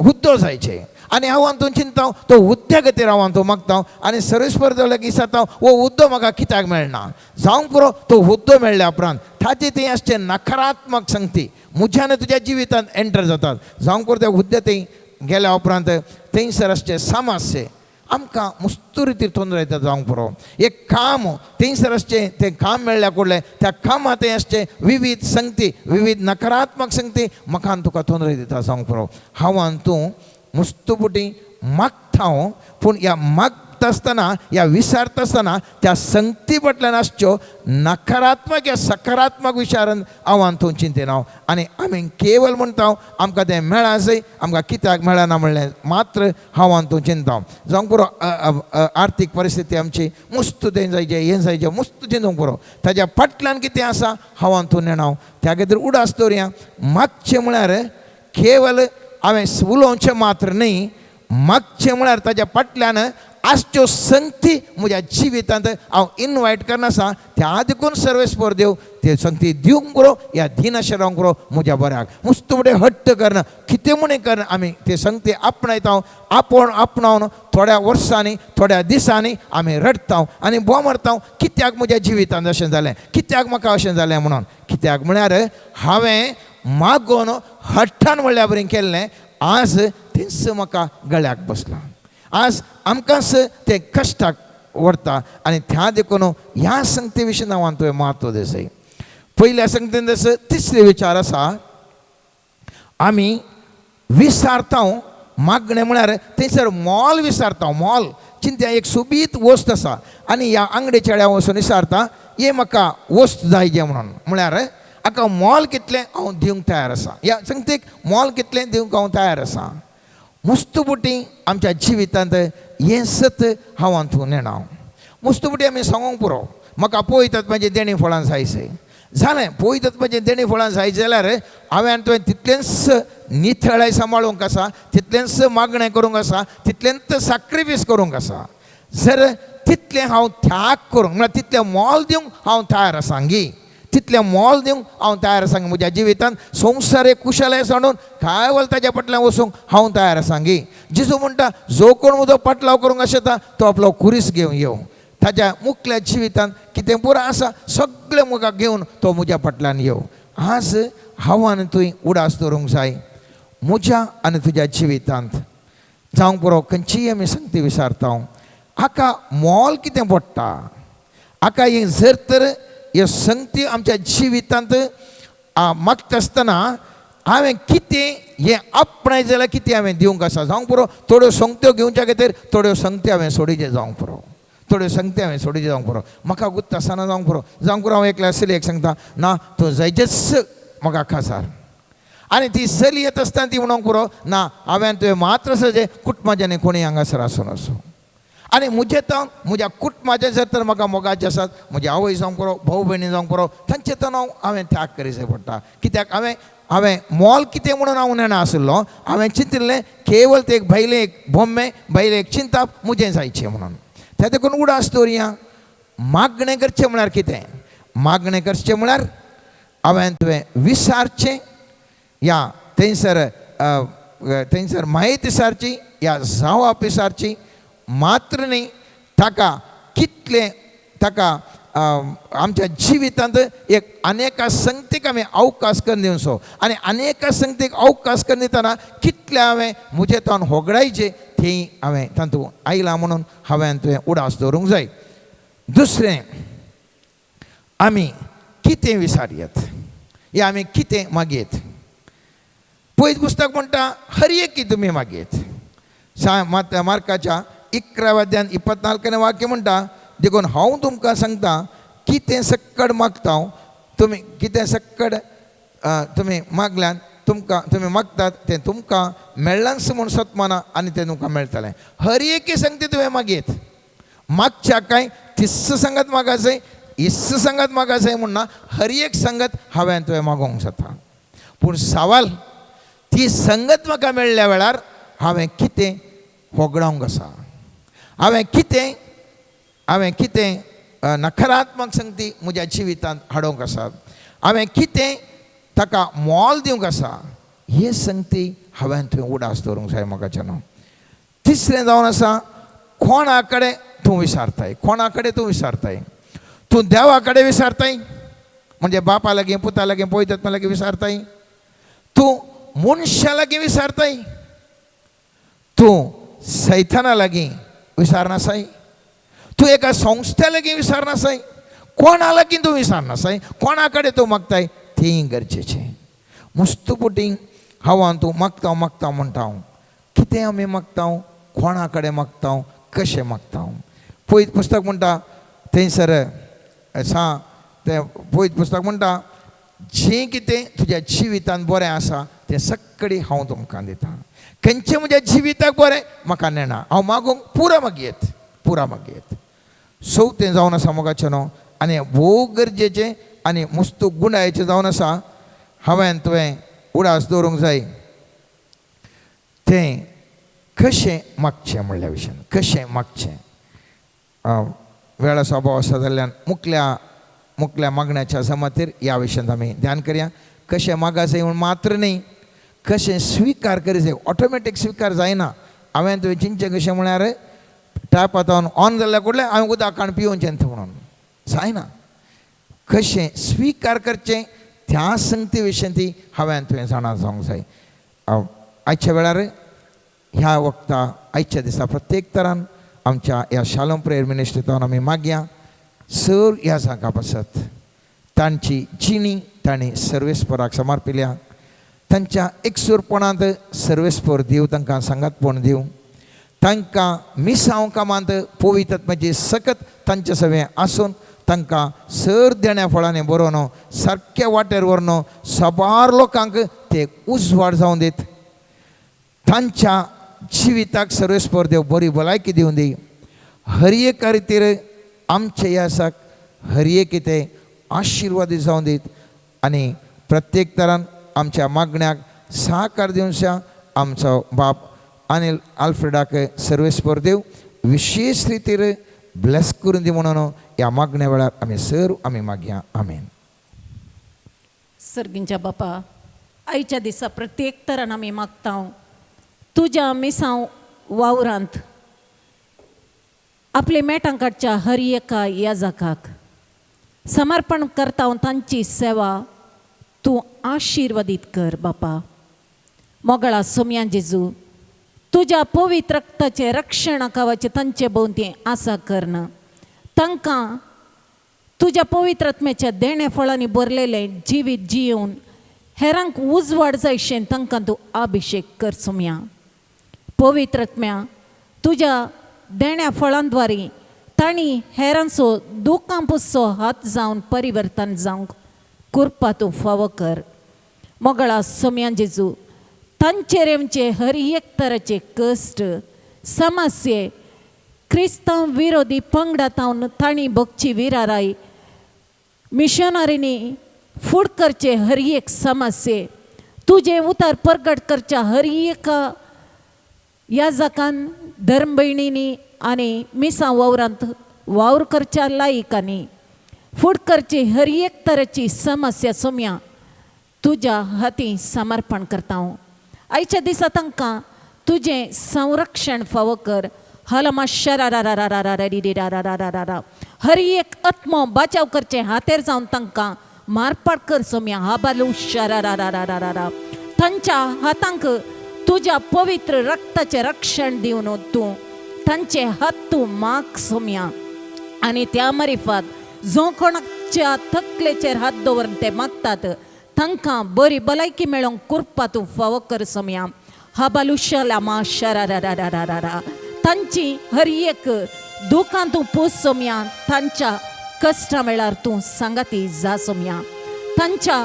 हुद्दो जायचे आनी हांव आनी तूं चिंता तो हुद्द्या खातीर हांव आनी तूं मागता आनी सर्वेस्पर जाल्यार विचारता हो हुद्दो म्हाका कित्याक मेळना. जावंक पुरो तो हुद्दो मेळ्ळ्या उपरांत ताचे थंय आसचे नकारात्मक संगती म्हज्यान तुज्या जिवितांत एंटर जातात. जावंक पुरो त्या हुद्द्या थंय गेल्या उपरांत थंयसर आसचे समस्ये आमकां मुस्तू रितीर तोंदर येता. जावंक पुरो एक काम थंयसर आसचें तें काम मेळ्ळ्या कुडलें त्या कामां थंय आसचें विविध संगती विविध नकारात्मक संगती म्हाका आनी तुका तोंदर दिता. जावंक पुरो हांव आनी तूं मुस्तुबुटी मागता हांव पूण ह्या मागता आसतना ह्या विचारता आसतना त्या संगती फाटल्यान आसच्यो नकारात्मक या सकारात्मक विचारान हांव आनी तूं चिंतिना आनी आमी केवल म्हणटा आमकां तें मेळा जाय आमकां कित्याक मेळना म्हणलें मात्र हांव आनी तूं चिंता. जावंक पुरो आर्थीक परिस्थिती आमची मुस्त तें जायचें हें जायचें मुस्त चिंतूंक पुरो ताज्या फाटल्यान कितें आसा हांव आनी तूं नेणा. त्या खातीर उडास दवरया मागचें म्हळ्यार केवल हांवें उलोवचें मात्र न्ही मागचें म्हळ्यार ताज्या फाटल्यान आसच्यो संगती म्हज्या जिवितांत हांव इनवायट करनासा त्या देखून सर्वेस्पर देव ते संगती दिवंक पुरो ह्या दिनाशें रावंक पुरो म्हज्या बऱ्याक मुस्त फुडें हट्ट करना कितें म्हूण करना आमी ते संगती आपणायता आपोवन आपणावन थोड्या वर्सांनी थोड्या दिसांनी आमी रडटा आनी बोवाळ मारता कित्याक म्हज्या जिवितांत अशें जालें कित्याक म्हाका अशें जालें म्हणून. कित्याक म्हळ्यार हांवें मागोवन हट्टान म्हणल्या बरें केल्लें आज तेंच म्हाका गळ्याक बसलां आज आमकांच तें कश्टाक व्हरता आनी त्या देखून ह्या संगती विशीं नांवान तुवें म्हत्व दिसय. पयल्या संगतीन जसो तिसरे विचार आसा आमी विसारता मागणें म्हळ्यार थंयसर मोल विसारता मोल चिंत्या एक सोबीत वस्त आसा आनी ह्या आंगडी चेड्या वचून विसारता हे म्हाका वस्त जाय गे म्हणून म्हळ्यार हाका मोल कितलें हांव दिवंक तयार आसा ह्या संगतीक मोल कितलें दिवंक हांव तयार आसा. मुस्तुबुटी आमच्या जिवितांत हें सत हांव आनी नेणा. मुस्तुबुटी आमी सांगूंक पुरो म्हाका पळयतात म्हाजें देणी फळां जायचें जालें पळयतात म्हाजें देणी फळां जाय जाल्यार हांवें आनी तुवें तितलेंच नितळाय सांबाळूंक आसा तितलेंच मागणें करूंक आसा तितलेंच साक्रिफीस करूंक आसा. जर तितलें हांव त्याग करूंक म्हळ्यार तितलें मोल दिवंक हांव तयार आसा गी तितलें मोल दिवंक हांव तयार आसा म्हज्या जिवितांत संवसार कुशलाय सांडून काय वल ताज्या फाटल्यान वचूंक हांव तयार आसा गी. जेजू म्हणटा जो कोण म्हजो पाटलाव करूंक आसता तो आपलो खुरीस घेवन येवं ताज्या मुखल्या जिवितांत कितें पुरो आसा सगळें म्हाका घेवन तो म्हज्या फाटल्यान येवं. आज हांव आनी तुवें उडास दवरूंक जाय म्हज्या आनी तुज्या जिवितांत जावंक पुरो खंयचीय आमी संगती विचारता हाका मोल कितें पडटा हाका हें जर तर ह्यो संगती आमच्या जिवितांत मागता आसतना हांवें कितें हें आपणाय जाल्यार कितें हांवें दिवंक आसा जावंक पुरो. थोड्यो संगत्यो घेवच्या खातीर थोड्यो संगत्यो हांवें सोडीचे जावंक पुरो, थोड्यो संगत्यो हांवें सोडीचे जावंक पुरो. म्हाका गुत्त आसना जावंक पुरो, जावंक पुरो. हांव एकल्या चलयेक सांगता ना तूं जायचेच म्हाका खासार, आनी ती चली येता आसतना ती म्हणूंक पुरो ना हांवें तुवें मात्र आसा कुटुंबाच्यानी कोणी हांगासर आसून आसूं. आनी म्हजें तो म्हज्या कुटुंबाचें जर तर म्हाका मोगाचें आसात, म्हजी आवय जावंक पुरो, भाव भयणी जावंक पुरो, तांचें तो हांव हांवें त्याग करी जाय पडटा. कित्याक हांवें हांवें मोल कितें म्हणून हांव नेणा आशिल्लो, हांवें चिंतिल्लें केवळ ते एक भायलें एक बोम्मे भायलें एक चिंताप म्हजें जायचें म्हणून. त्या देखून उडास दवरया. मागणें करचें म्हळ्यार कितें? मागणें करचें म्हळ्यार हांवें तुवें विसारचें या थंयसर थंयसर म्हायती सारची या जावप विसारची मात्र न्ही, ताका कितलें ताका आमच्या जिवितांत एक अनेका संगतीक आमी अवकाश करून दिवचो आनी अनेका संगतीक अवकाश करून दितना कितलें हांवें म्हजें तोंड होगडायचें थंय हांवें तातूंत आयलां म्हणून हांवें तुवें उडास दवरूंक जाय. दुसरें, आमी कितें विसारयत या आमी कितें मागयत? पयलीं पुस्तक म्हणटा हर एक तुमी मागयत. मार्काच्या 11 अध्यायान 24 वाक्य म्हणटा, देखून हांव तुमकां सांगता कितें सक्कड मागता तुमी, कितें सक्कड तुमी मागल्यान तुमकां तुमी मागतात तें तुमकां मेळ्ळांच म्हूण सतमाना आनी तें तुमकां मेळटलें. हर एके संगती तुवें मागयत, मागच्या काय तिस्स सांगत मागासय इस्स सांगत मागासय म्हूण ना, हर एक संगत हांवें तुवें मागोवंक जाता. पूण सवाल ती संगत म्हाका मेळ्ळ्या वेळार हांवें कितें होगडावंक आसा, हांवें कितें हांवें कितें नकारात्मक संगती म्हज्या जिवितांत हाडूंक आसा, हांवें कितें ताका मोल दिवंक आसा, हे संगती हांवें तुवें उडास दवरूंक जाय म्हाका. तिसरें जावन आसा, कोणा कडेन तूं विसारताय, कोणा कडेन तूं विसारताय? तूं देवा कडेन विसारताय म्हणजे बापा लागीं पुता लागीं पवित्र लागीं विसारताय, तूं मनशा लागीं विसारताय, तूं सैताना लागीं विसारनासाय, तूं एका संस्थे लागीं विसारनासाय, कोणा लागीं तूं विसारनासाय, कोणा कडेन तूं मागताय तें गरजेचें. मस्त पुटी हांव तूं मागता मागता म्हणटा हांव, कितें आमी मागता, कोणा कडेन मागता, कशें मागता? पयलीं पुस्तक म्हणटा थंयसर सा तें पयलीं पुस्तक म्हणटा जें कितें तुज्या जिवितांत बरें आसा तें सगळें हांव तुमकां दिता. खंयचें म्हज्या जिविताक बरें म्हाका नेणा, हांव मागूंक पुरा मागयत, पुरा मागयत. चवथें जावन आसा मोगाचें न्हू आनी भोव गरजेचें आनी मस्त गुणायचें जावन आसा, हांवें तुवें उडास दवरूंक जाय तें कशें मागचें म्हणल्या विशयान, कशें मागचें. वेळाचो अभाव आसा जाल्ल्यान मुखल्या मुखल्या मागण्याच्या जमातीर ह्या विशयांत आमी ध्यान करया. कशें मागासय म्हूण मात्र न्ही, कशें स्विकार करी जाय. ऑटोमॅटीक स्विकार जायना. हांवें तुवें चिंतचें कशें म्हळ्यार टॅप आतां ऑन जाल्ल्या कुडलें हांवें उदक काण पिवचें म्हणून जायना. कशें स्विकार करचें त्या संगती विशयी ती हांवें तुवें जाणा जावंक जाय. आयच्या वेळार ह्या वखता आयच्या दिसा प्रत्येक तरान आमच्या ह्या शालोम प्रेयर मिनिस्ट्रींतल्यान आमी मागया सर ह्या जागा पासत तांची जिणी तांणी सर्वेस्पराक समर्पिल्या, तांच्या एकसूरपणांत सर्वेस्पर दिवं, तांकां सांगातपण दिवं, तांकां मिसांव कामांत पवित्र सकत तांचे सवें आसून तांकां सर देण्या फळांनी बरोवन सारक्या वाटेर व्हरून साबार लोकांक ते उजवाड जावन दीत. तांच्या जिविताक सर्वेस्पर देव बरी भलायकी दिवन दी. हर एका रितीर आमचे ह्या हर एक कितें आशिर्वादी जावन दीत आनी प्रत्येक तरान आमच्या मागण्याक साकार दिवच्या आमचो बाप आनी आल्फ्रेडाक सर्वेस्पर देव विशेश रितीर ब्लेस करून दी म्हणून ह्या मागण्या वेळार आमी सर आमी मागया. आमेन. सर्गींच्या बापा, आयच्या दिसा प्रत्येक तरान आमी मागता तुज्या मिसांव वावरांत आपले मेटां काडच्या हर एका याजकाक समर्पण करता तांची सेवा तूं आशिर्वादीत कर बापा. मोगळा सोमया जेजू, तुज्या पवित्र रक्ताचें रक्षण खावाचें तांचे भोंवती आसा कर्ण तांकां तुज्या पवित्र आत्म्याच्या देणे फळांनी भरलेलें जिवीत जियोवन हेरांक उजवाड जायशें तांकां तूं अभिशेक कर सोम्या. पवित्र आत्म्या तुज्या देण्या फळांद्वारी तांणी हेरांचो दुकां पुसचो हात जावन परिवर्तन जावंक कृपा तूं फावो कर. मोगळा सोम्या जेजू तांचेर आमचे हर एक तराचे कश्ट समस्ये क्रिस्तांव विरोधी पंगडांत तांणी भोगची विराराय मिशनरींनी फूड करचे हर एक समस्ये तुजें उतर परगट करच्या हर एका ह्या जाकान धर्मभयणींनी आनी मिसां वावरांत वावर करच्या लायकांनी फूड करची हर एक तरेची समस्या सोम्या तुज्या हाती समर्पण करता हांव. आयच्या दिसा तांकां तुजें संरक्षण फावो कर. हलमा शरारारारारारारा हर एक आत्मो बाचाव करचें हातेर जावन तांकां मारपाट कर सोम्या. हाबालू शरारारारारारा तांच्या हातांक तुज्या पवित्र रक्ताचें रक्षण दिवन तूं तांचे हात तूं माग सोम्या. आनी त्या मारिफात जो कोणाच्या तकलेचेर हात दवरून ते मागतात तांकां बरी भलायकी मेळोवंक कृपा तूं फावो कर सोम्या. हाबालुशलामा शरारारारारारा तांची हर एक दुकां तूं पूस सोम्या. तांच्या कश्टां वेळार तूं सांगाती जा सोम्या. तांच्या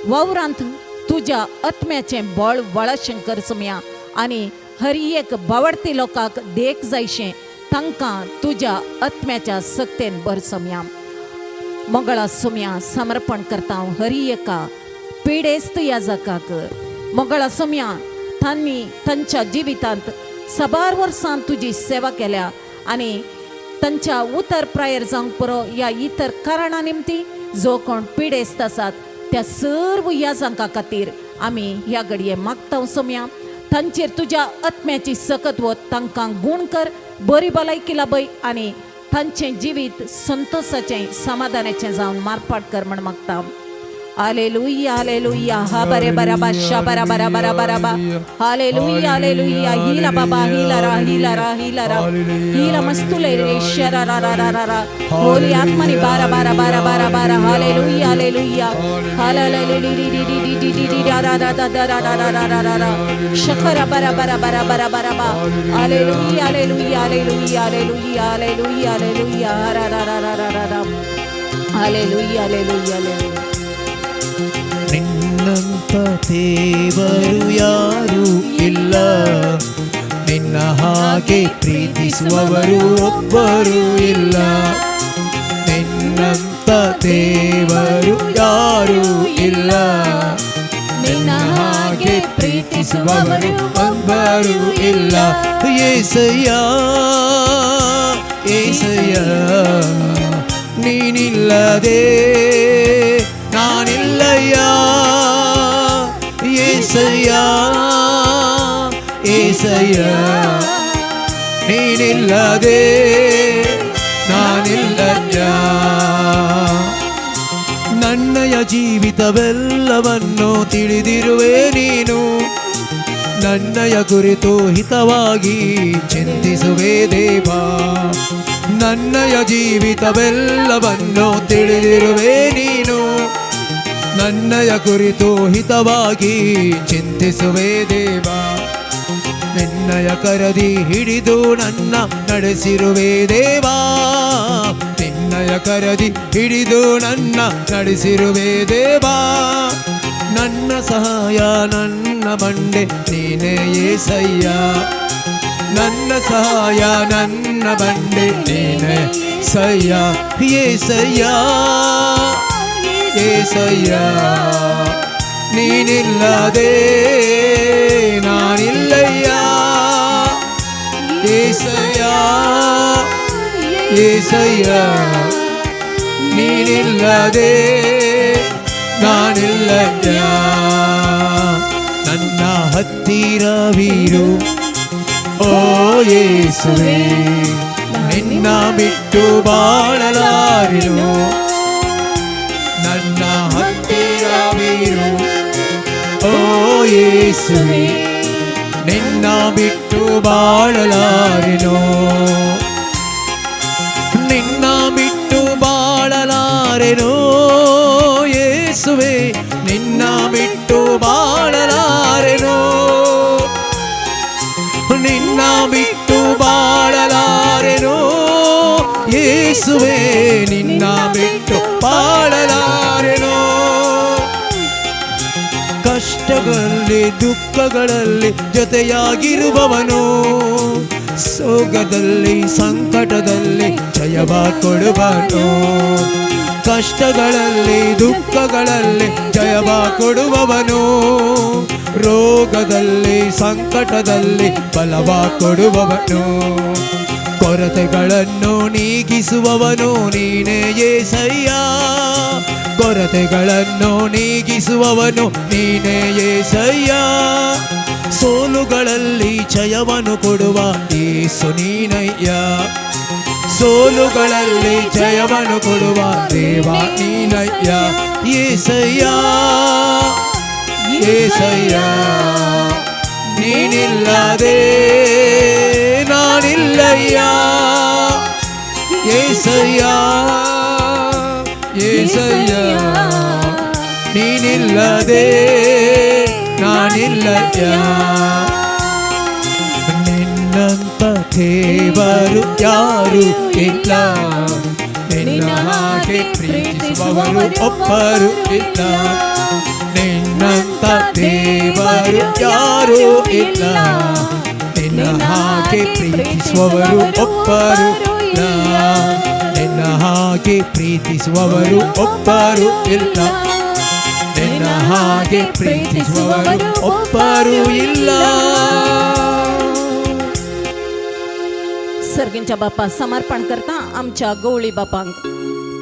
वावरांत तुज्या आत्म्याचें बळ वळशें कर सोम्या आनी हर एक बावडती लोकांक देख जायशें तांकां तुज्या आत्म्याच्या सक्तेन भर सोम्या. मंगळा सोम्या समर्पण करता हांव हर एका पिडेस्त ह्या जाकाक. मंगळा सोम्या तांणी तांच्या जिवितांत साबार वर्सां तुजी सेवा केल्या आनी तांच्या उतर प्रायर जावंक पुरो ह्या इतर कारणां निमती जो कोण पिडेस्त आसात त्या सर्व ह्या जांकां खातीर आमी ह्या घडये मागता सोम्या. तांचेर तुज्या आत्म्याची सकत वत तांकां गूण कर बरी भलायकी लाभय आनी तांचें जिवीत संतोसाचें समाधानाचें जावन मारपाट कर म्हण मागता. हालेलुया हालेलुया हा बरे बराबा शा बरा बरा बरा बराबा हालेलुया हालेलुया हिला बाबा हिला रा हिला रा हिला रा हिला मस्तुले रे शरा रा रा रा रा रा होली आत्मनी बारा बारा बारा बारा बारा हालेलुया हालेलुया हालेलुया रा रा रा रा रा रा रा रा रा रा शखरा बरा बरा बरा बरा बरा बा hallelujah hallelujah hallelujah hallelujah hallelujah hallelujah रा रा रा रा रा रा हालेलुया हालेलुया हालेलुया. ನಿನ್ನಂತ ದೇವರು ಯಾರೂ ಇಲ್ಲ, ನಿನ್ನ ಹಾಗೆ ಪ್ರೀತಿಸುವವರು ಒಬ್ಬರೂ ಇಲ್ಲ. ನಿನ್ನಂತ ದೇವರು ಯಾರೂ ಇಲ್ಲ, ನಿನ್ನ ಹಾಗೆ ಪ್ರೀತಿಸುವವರು ಒಬ್ಬರೂ ಇಲ್ಲ. ಏಸಯ್ಯ ಏಸಯ್ಯ ನೀನಿಲ್ಲದೆ ನಾನಿಲ್ಲಯ್ಯ. ಏಸಯ್ಯ ಏಸಯ್ಯ ನೀನಿಲ್ಲದೆ ನಾನಿಲ್ಲಯ್ಯ. ನನ್ನಯ ಜೀವಿತವೆಲ್ಲವನ್ನು ತಿಳಿದಿರುವೆ ನೀನು, ನನ್ನಯ ಕುರಿತು ಹಿತವಾಗಿ ಚಿಂತಿಸುವೆ ದೇವಾ. ನನ್ನಯ ಜೀವಿತವೆಲ್ಲವನ್ನು ತಿಳಿದಿರುವೆ ನೀನು, ನನ್ನಯ ಕುರಿತು ಹಿತವಾಗಿ ಚಿಂತಿಸುವೆ ದೇವಾ. ನಿನ್ನಯ ಕರದಿ ಹಿಡಿದು ನನ್ನ ನಡೆಸಿರುವೆ ದೇವಾ, ನಿನ್ನಯ ಕರದಿ ಹಿಡಿದು ನನ್ನ ನಡೆಸಿರುವೆ ದೇವಾ. ನನ್ನ ಸಹಾಯ ನನ್ನ ಬಂಡೆ ನೀನೇ ಏಸಯ್ಯ, ನನ್ನ ಸಹಾಯ ನನ್ನ ಬಂಡೆ ನೀನೇ ಸಯ್ಯ. ಏಸಯ್ಯ ಏಸಯ್ಯ ನೀನಿಲ್ಲದೆ ನಾನಿಲ್ಲಯ್ಯ. ಏಸಯ್ಯ ಏಸಯ್ಯ ನೀನಿಲ್ಲದೆ ನಾನಿಲ್ಲಯ್ಯ. ನನ್ನ ಹತ್ತಿರವಿರು ಓ ಯೇಸುವೆ, ನಿನ್ನ ಬಿಟ್ಟು ಬಾಳಲಾರೆನು. ನನ್ನ ಹತ್ತಿರವಿರು ಓ ಯೇಸುವೆ, ನಿನ್ನ ಬಿಟ್ಟು ಬಾಳಲಾರೆನು, ನಿನ್ನ ಬಿಟ್ಟು ಬಾಳಲಾರೆನು ಯೇಸುವೆ, ನಿನ್ನ ಬಿಟ್ಟು ಬಾಳಲಾರೆನು, ನಿನ್ನ ಬಿಟ್ಟು ಬಾಳಲಾರೆನು ಯೇಸುವೆ, ನಿನ್ನ ಬಿಟ್ಟು ಬಾಳಲಾರೆನು. ಕಷ್ಟಗಳಲ್ಲಿ ದುಃಖಗಳಲ್ಲಿ ಜೊತೆಯಾಗಿರುವವನು, ಸೋಗದಲ್ಲಿ ಸಂಕಟದಲ್ಲಿ ಜಯವ ಕೊಡುವನು. ಕಷ್ಟಗಳಲ್ಲಿ ದುಃಖಗಳಲ್ಲಿ ಜಯವ ಕೊಡುವವನು, ರೋಗದಲ್ಲಿ ಸಂಕಟದಲ್ಲಿ ಬಲವ ಕೊಡುವವನು. ಕೊರತೆಗಳನ್ನು ನೀಗಿಸುವವನು ನೀನೇ ಯೇಸಯ್ಯ, ಕೊರತೆಗಳನ್ನು ನೀಗಿಸುವವನು ನೀನೇ ಯೇಸಯ್ಯ. ಸೋಲುಗಳಲ್ಲಿ ಜಯವನ್ನು ಕೊಡುವ ಯೇಸು ನೀನಯ್ಯ, ಸೋಲುಗಳಲ್ಲಿ ಜಯವನ್ನು ಕೊಡುವ ದೇವ ನೀನಯ್ಯ. ಯೇಸಯ್ಯ ಯೇಸಯ್ಯ, ನೀನಿಲ್ಲದೆ ನಾನಿಲ್ಲಯ್ಯ. ಯೇಸಯ್ಯ ಯೇಸಯ್ಯ, ನೀನಿಲ್ಲದೆ ನಾನಿಲ್ಲಯ್ಯ. ನಿನ್ನಂತ ದೇವರು ಯಾರು ಇಲ್ಲ, ನಿನ್ನ ಹಾಗೆ ಪ್ರೀತಿಸುವವರು ಒಬ್ಬರು ಇಲ್ಲ. ನಿನ್ನಂತ ದೇವರು ಯಾರು ಇಲ್ಲ, ನಿನ್ನ ಹಾಗೆ ಪ್ರೀತಿಸುವವರು ಒಬ್ಬರು ಇಲ್ಲ. ನಿನ್ನ ಹಾಗೆ ಪ್ರೀತಿಸುವವರು ಒಬ್ಬರು ಇಲ್ಲ, ನಿನ್ನ ಹಾಗೆ ಪ್ರೀತಿಸುವವರು ಒಬ್ಬರು ಇಲ್ಲ. सर्गींच्या बापा समर्पण करता आमच्या गवळी बापांक,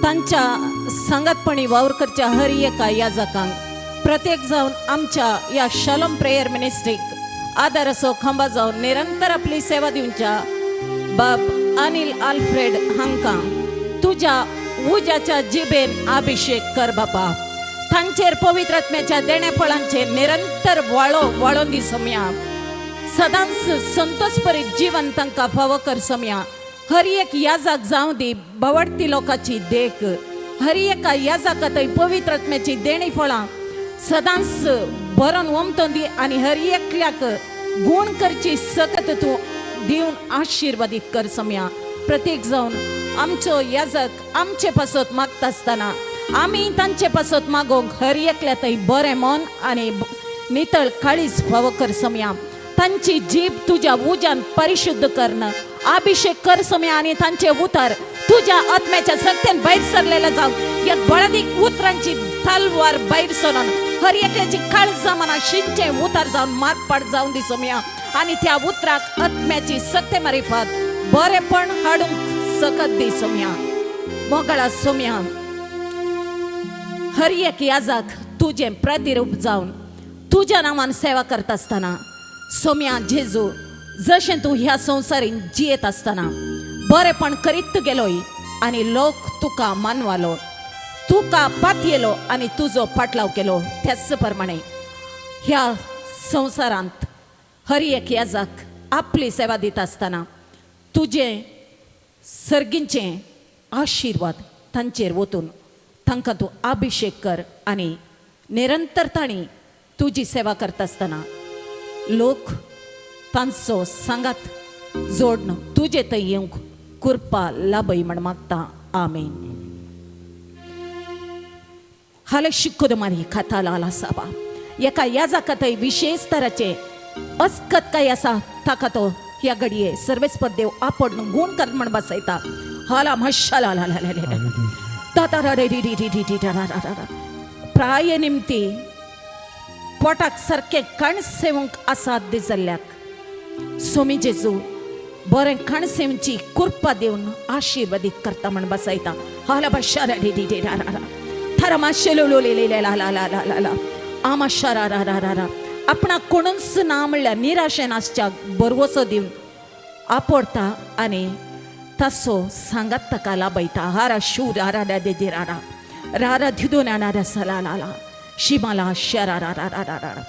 तांच्या सांगातपणी वावर करच्या हर एका याजकांक, प्रत्येक जावन आमच्या ह्या शलम प्रेयर मिनिस्ट्रीक आदार असो खांबा जावन निरंतर आपली सेवा दिवच्या बाप अनिल आल्फ्रेड हांकां तुज्या उज्याच्या जिबेन अभिषेक कर बापा. तांचेर पवित्र आत्म्याच्या देण्या फळांचे निरंतर वाळो वाळोन दी सोम्या, सदांच संतोषपरीत जीवन तांकां फावो कर सोम्या. हर एक याजाक जावं दी बवडती लोकांची देख, हर एका याजाका थंय पवित्र आत्म्याची देणी फळां सदांच भरून ओमतोन दी आनी हर एकल्याक गूण करची सकत तूं दिवन आशिर्वादीत कर सोम्या. प्रत्येक जावन आमचो याजक आमचे पासत मागता आसतना आमी तांचे पासत मागोवंक हर एकल्या थंय बरें मन आनी नितळ काळीज फावो कर सोम्या. तांची जीभ तुज्या उज्यान परिशुद्ध करणं अभिषेक कर सोम्या आनी तांचे उतर तुज्या आत्म्याच्या सक्तेन भायर सरलेले जावं ह्या बळदीक उतरांची तलवार भायर सरून हर एकल्याची काळजां मना शिंचे उतर जावन मारपाट जावन दी सोम्या आनी त्या उतराक आत्म्याची सक्ते मारिफात बरेपण हाडूंक सकत दी सोम्या. मोगळा सोम्या, हर एक याजाक तुजें प्रतिरूप जावन तुज्या नांवान सेवा करता आसतना सोम्या जेजू, जशें तूं ह्या संवसारीन जियेत आसतना बरेपण करीत गेलोय आनी लोक तुका मानवालो, तुका पातयेलो आनी तुजो पाटलाव केलो, त्याच प्रमाणे ह्या संवसारांत हर एक याजाक आपली सेवा दिता आसतना तुजें सर्गींचें आशिर्वाद तांचेर वतून तांकां तूं अभिषेक कर आनी निरंतर तांणी तुजी सेवा करता आसतना लोक तांचो सांगात जोडण तुजे थंय येवंक कृपा लाभय म्हण मागता. आमेन. हाले शिक्कोदमारी खाता लाला साबा एका याजाका थंय विशेष तराचे अस्कत काय आसा ताका तो ह्या घडये सर्वेस्पर देव आपण गुण कर म्हण बसयता. हाला मशाला ला ला ला ला रे री री री री रा रा रा प्राय निमती पोटाक सारकें कणसेवंक आसात दिसल्याक सोमी जेजू बरें कणसेवची कृपा दिवन आशिर्वादीत करता म्हण बसयता. हाला बशा रे री री रा रा थरा माशेलो लो ले ला ला ला ला ला आमा शरा रा रा रा रा आपणाक कोणूच ना म्हणल्यार निराशेन आसच्या बरवसो दिवन आपडता आनी तसो सांगात ताका लाभयता. हारा शूर आरा दे दे रा रा रा धिदून रा सला ला ला शिमाला शरा रा रा रा रा रा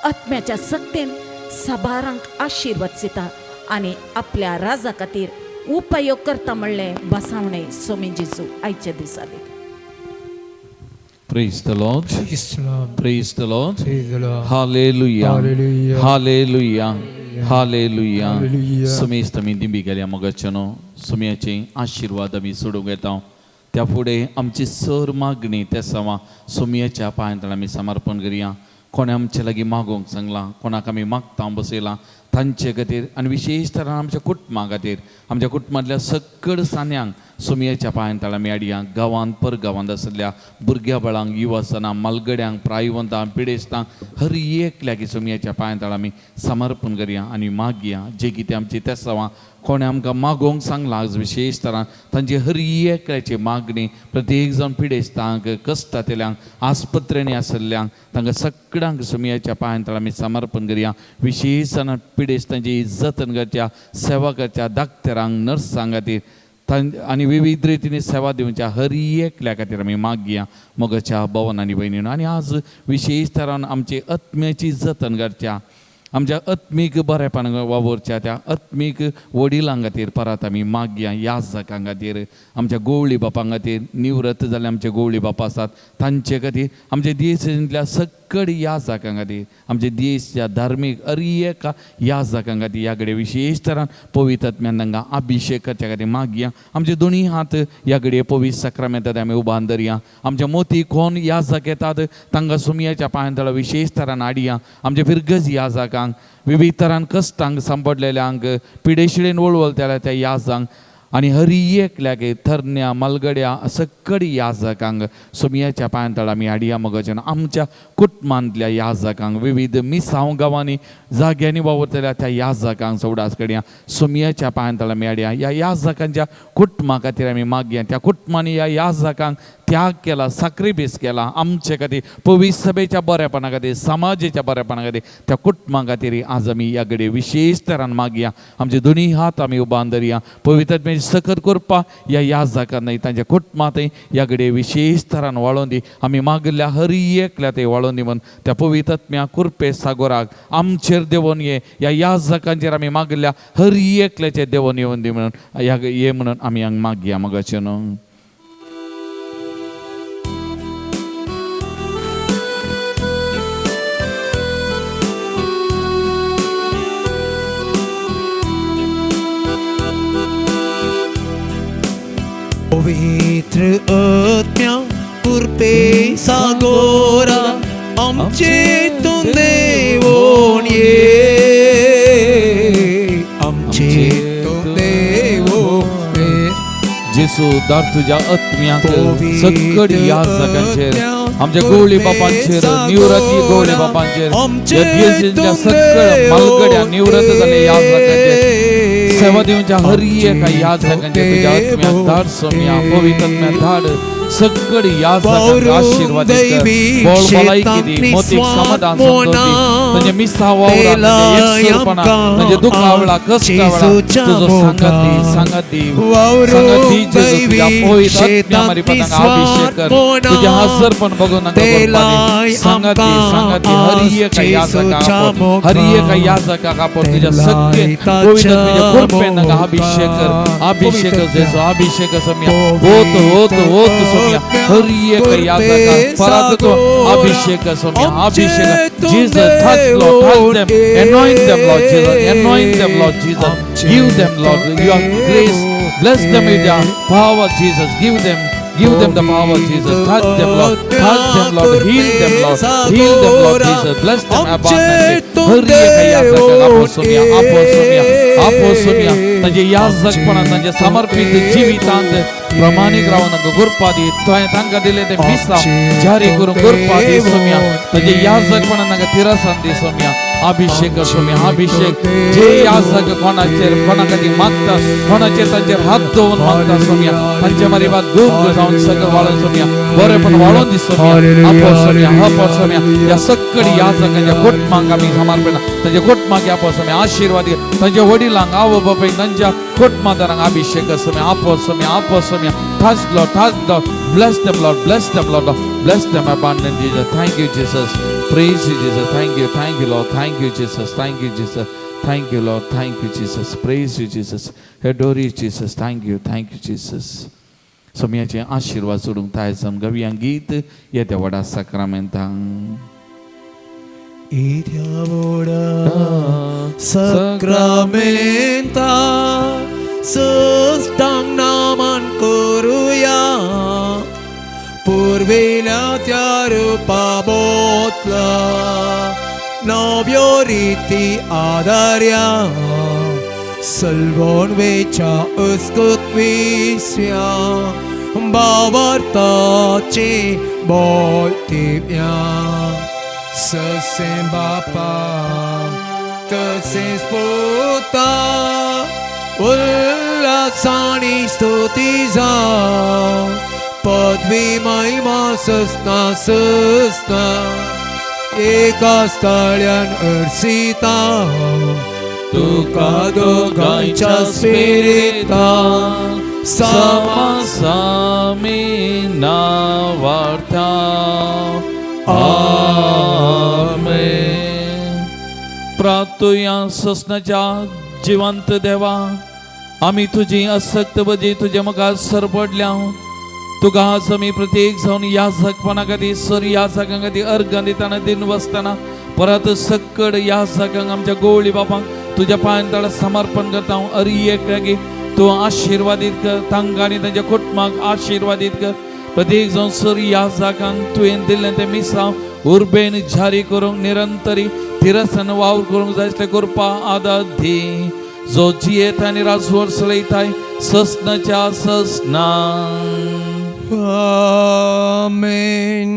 आत्म्याच्या सक्तेन साबारांक आशिर्वाद दिता आनी आपल्या राजा खातीर उपयोग करता म्हणलें बसावणें सोमी जेजू आयच्या दिसा दिता. Praise the Lord. Islam. Praise the Lord. Praise the Lord. Hallelujah. Hallelujah. Hallelujah. Hallelujah. Hallelujah. सुमेस्त आमी दिंबी गेल्या मोगाचे न्हू सुम्याचे आशिर्वाद आमी सोडूंक येता. त्या फुडें आमची सर मागणी त्या सवा सुम्याच्या पांयांत आमी समर्पण करया. कोणें आमचे लागीं मागोवंक सांगलां, कोणाक आमी मागता बसयलां तांचे खातीर आनी विशेश तरान आमच्या कुटुंबा खातीर, आमच्या कुटुंबांतल्या सगळ सान्यांक सुमयेच्या पांयांत आमी हाडया. गांवांत परगांवांत आशिल्ल्या भुरग्या बाळांक, युवासनां, मालगड्यांक, प्रायवंतांक, पिडेस्तांक हर एकल्याक सुमयेच्या पांयांत आमी समर्पण करया आनी मागया जे कितें आमची तेसावां कोणें आमकां मागोवंक सांगलां आज विशेश तरान तांची हर एकल्याची मागणी प्रत्येक जावन पिडेस्तांक, कश्टांतल्यांक, आस्पत्रेंनी आशिल्ल्यांक तांकां सगळ्यांक सुमयेच्या पांयांत आमी समर्पण करया. विशेश तरान पिडेस्तांची जतन करच्या, सेवा करच्या डाक्टरांक, नर्सां खातीर आनी विविध रितीनी सेवा दिवच्या हर एकल्या खातीर आमी मागया मोगाच्या भवन आनी भयणीन. आनी आज विशेश तरान आमची आत्म्याची जतन करच्या, आमच्या आत्मीक बरेपण वावुरच्या त्या आत्मीक वडिलां खातीर परत आमी मागया. याजकां खातीर, आमच्या गोवळी बापां खातीर, निवृत्त जाल्ले आमचे गोवळी बापा आसात तांचे खातीर, आमच्या देशांतल्या सगळ्या याजकां खातीर, आमच्या देशच्या धार्मीक हर एका याजकां खातीर ह्या घडये विशेश तरान पवित्र आत्म्यान तांकां अभिशेक करच्या खातीर मागया. आमचे दोनूय हात ह्या घडये पवित्र साक्रामेंतात आमी उबान धरया. आमच्या मोती कोण याजक येतात तांकां सुमयाच्या पांयां तळा विशेश तरान हाडया. आमच्या फिरगज याजकांक, विविध तरान कश्टांक सांपडलेल्यांक, पिडेशिडेन वळवळटल्या त्या याजांक आनी हर एकल्याक थरण्या मालगड्या सगळी याजकांक सुमयाच्या पांयांत आमी हाडया. मगच्यान आमच्या कुटुंबांतल्या याजकांक, विविध मिसांव गांवांनी जाग्यांनी वावुरतल्या त्या याजकांक सवडास कडया सुमयाच्या पांयांत आमी हाडया. ह्या याजकांच्या कुटुंबा खातीर आमी मागया. त्या कुटुंबांनी ह्या याजकांक त्याग केला, साक्रिफीस केला आमचे खातीर, पवित्र सभेच्या बरेपणा खातीर, समाजाच्या बरेपणा खातीर, त्या कुटुंबा खातीर आज आमी ह्या घडये विशेश तरान मागया. आमचे दोनूय हात आमी उबान धरया. पवित्र आत्म्याची सकत करपा ह्या याजकां तांच्या कुटुंबांत ह्या घडये विशेश तरान वाळोवन दी. आमी मागिल्ल्या हर एकल्या ते वाळोवन दी म्हूण त्या पवित्र आत्म्या कृपे सागोराक आमचेर देंवोन ये. ह्या याजकांचेर आमी मागिल्ल्या हर एकल्याचेर देंवोन येवन दी म्हणून ह्या ये म्हणून आमी हांगा मागया मगाचें न्हू. पवित्र आत्म्या कृपे सागोरा आमचे तूं देवोन ये, आमचे तूं देवोन ये. जेसू दार तुज्या आत्म्याक सगळ याजकांचेर, आमच्या गोवळी बापांचेर, निवृत्ती गोवळी बापांचेर, देशांतल्या सगळ मालगड्या निवृत्त जाल्ल्या याजकांचेर सेवा दिवच्या हर एका याजकांचेर तुज्या आत्म्याक धाड सोम्या, पवित्र आत्म्याक धाड. सगळ याजकांक आशिर्वाद कर, बळ भलायकी दी, मोतीक समाधान समजून दी, तांचे मिसां वावरां, तांचे एकसुरपणा, तांचे दुखा वेळा, कश्टा वेळा तुजो सांगात दी, सांगात दी, सांगात दी जेजू. तुज्या पवित्र आत्म्या मारिफात तांकां अभिशेक कर, तुजें हजरपण बघून तांकां करपा दी. सांगात दी, सांगात दी हर एका याजकाक आपो, हर एका याजकाक आपो तुज्या सगळे पवित्र आत्म्याच्या कृपेन तांकां अभिशेक कर, अभिशेक कर जेजू, अभिशेक कर सोम्या. होत होत होत सोम्या हर एक याजकाक परत तो अभिशेक सोम्या, अभिशेक Jesus. Touch Lord, touch them, anoint them Lord Jesus, anoint them Lord Jesus, give them Lord your grace, bless them with your power Jesus, give them the power Jesus, touch them Lord, touch them Lord, heal them Lord, heal them Lord Jesus, bless them abundantly. हर एक याजकाक आपो सोम्या, आपो सोम्या, आपो सोम्या. तांचे याजकपणान, तांचे समर्पित जिवितांत प्रमाणीक रावन तांकां कृपा दी. तुवें तांकां दिलें तें मिसांव जारी करून कृपा दी सोम्या. तांचे याजकपणान तांकां तिरसान दी सोम्या. अभिशेक सोम्या, अभिशेक. जे याजक कोणाचेर कोणा खातीर मागता, कोणाचेर तांचेर हात दवरून मागता सोम्या, तांचे मारिफात गुण जावन सगळं वाळोवन सोम्या, बरेपण वाळोवन दी सोम्या. आपो सोम्या, आपो सोम्या. ह्या सगळी याजकांच्या कुटुंबांक आमी समर्पण, तांच्या कुटुंबाक आपो सोम्या आशिर्वाद दी. तांच्या वडिलांक, आवय बापायक, तांच्या कुटुंबादारांक अभिशेक सोम्या, आपो सोम्या, आपो Saumya. Touch Lord, touch Lord, bless them Lord, bless them Lord, bless them abundant Jesus. Thank you Jesus. Praise you Jesus. Thank you, thank you Lord, thank you Jesus, thank you Jesus, thank you Lord, thank you Jesus. Praise you Jesus, adore you Jesus. Thank you, thank you Jesus. सोम्याचे आशिर्वाद सोडूंक तयार जावन गावया गीत येत्या व्हडा साक्रामेंतांक. येद्या व्हडा सक्रामेंता सस्तांग Naaman करुया, पुर्विल्या त्या रुपा बोतला नव्यो रिती आदार्या, सलवण वेच्या अस्कत विस्या बावार्ताची बोलतिव्या. ससे बापा तसेच पुता उल्हासानी स्तुती जाव, पदवी महिमा सस्ना सस्ना एका स्थळ्यान अर्सिता तुका दोगांच्या स्पिरिता सामा समासामी नावार्था. आमेन. प्रातुया ससनाच्या जिवंत देवा, आमी तुजी असक्त बजी तुज्या मुखार सरपडल्या. तुका आज आमी प्रत्येक जावन याजकपणा खातीर सर याजकां खातीर अर्गां दितना दिन वसतना परत सक्कड याजकांक आमच्या गोवळी बापांक तुज्या पांयां तळा समर्पण करता हांव. अरी एकट्याकी तूं आशिर्वादीत कर तांकां आनी तांच्या कुटुंबाक आशिर्वादीत कर. प्रत्येक जावन सर याजकांक तुवें दिल्लें तें मिसांव उर्बेन जारी करूंक निरंतरी तिरसन वावर करूंक जाय आसलें कृपा आदार दी, जो जियेत आनी राजवर चलयताय ससनाच्या ससना. आमेन.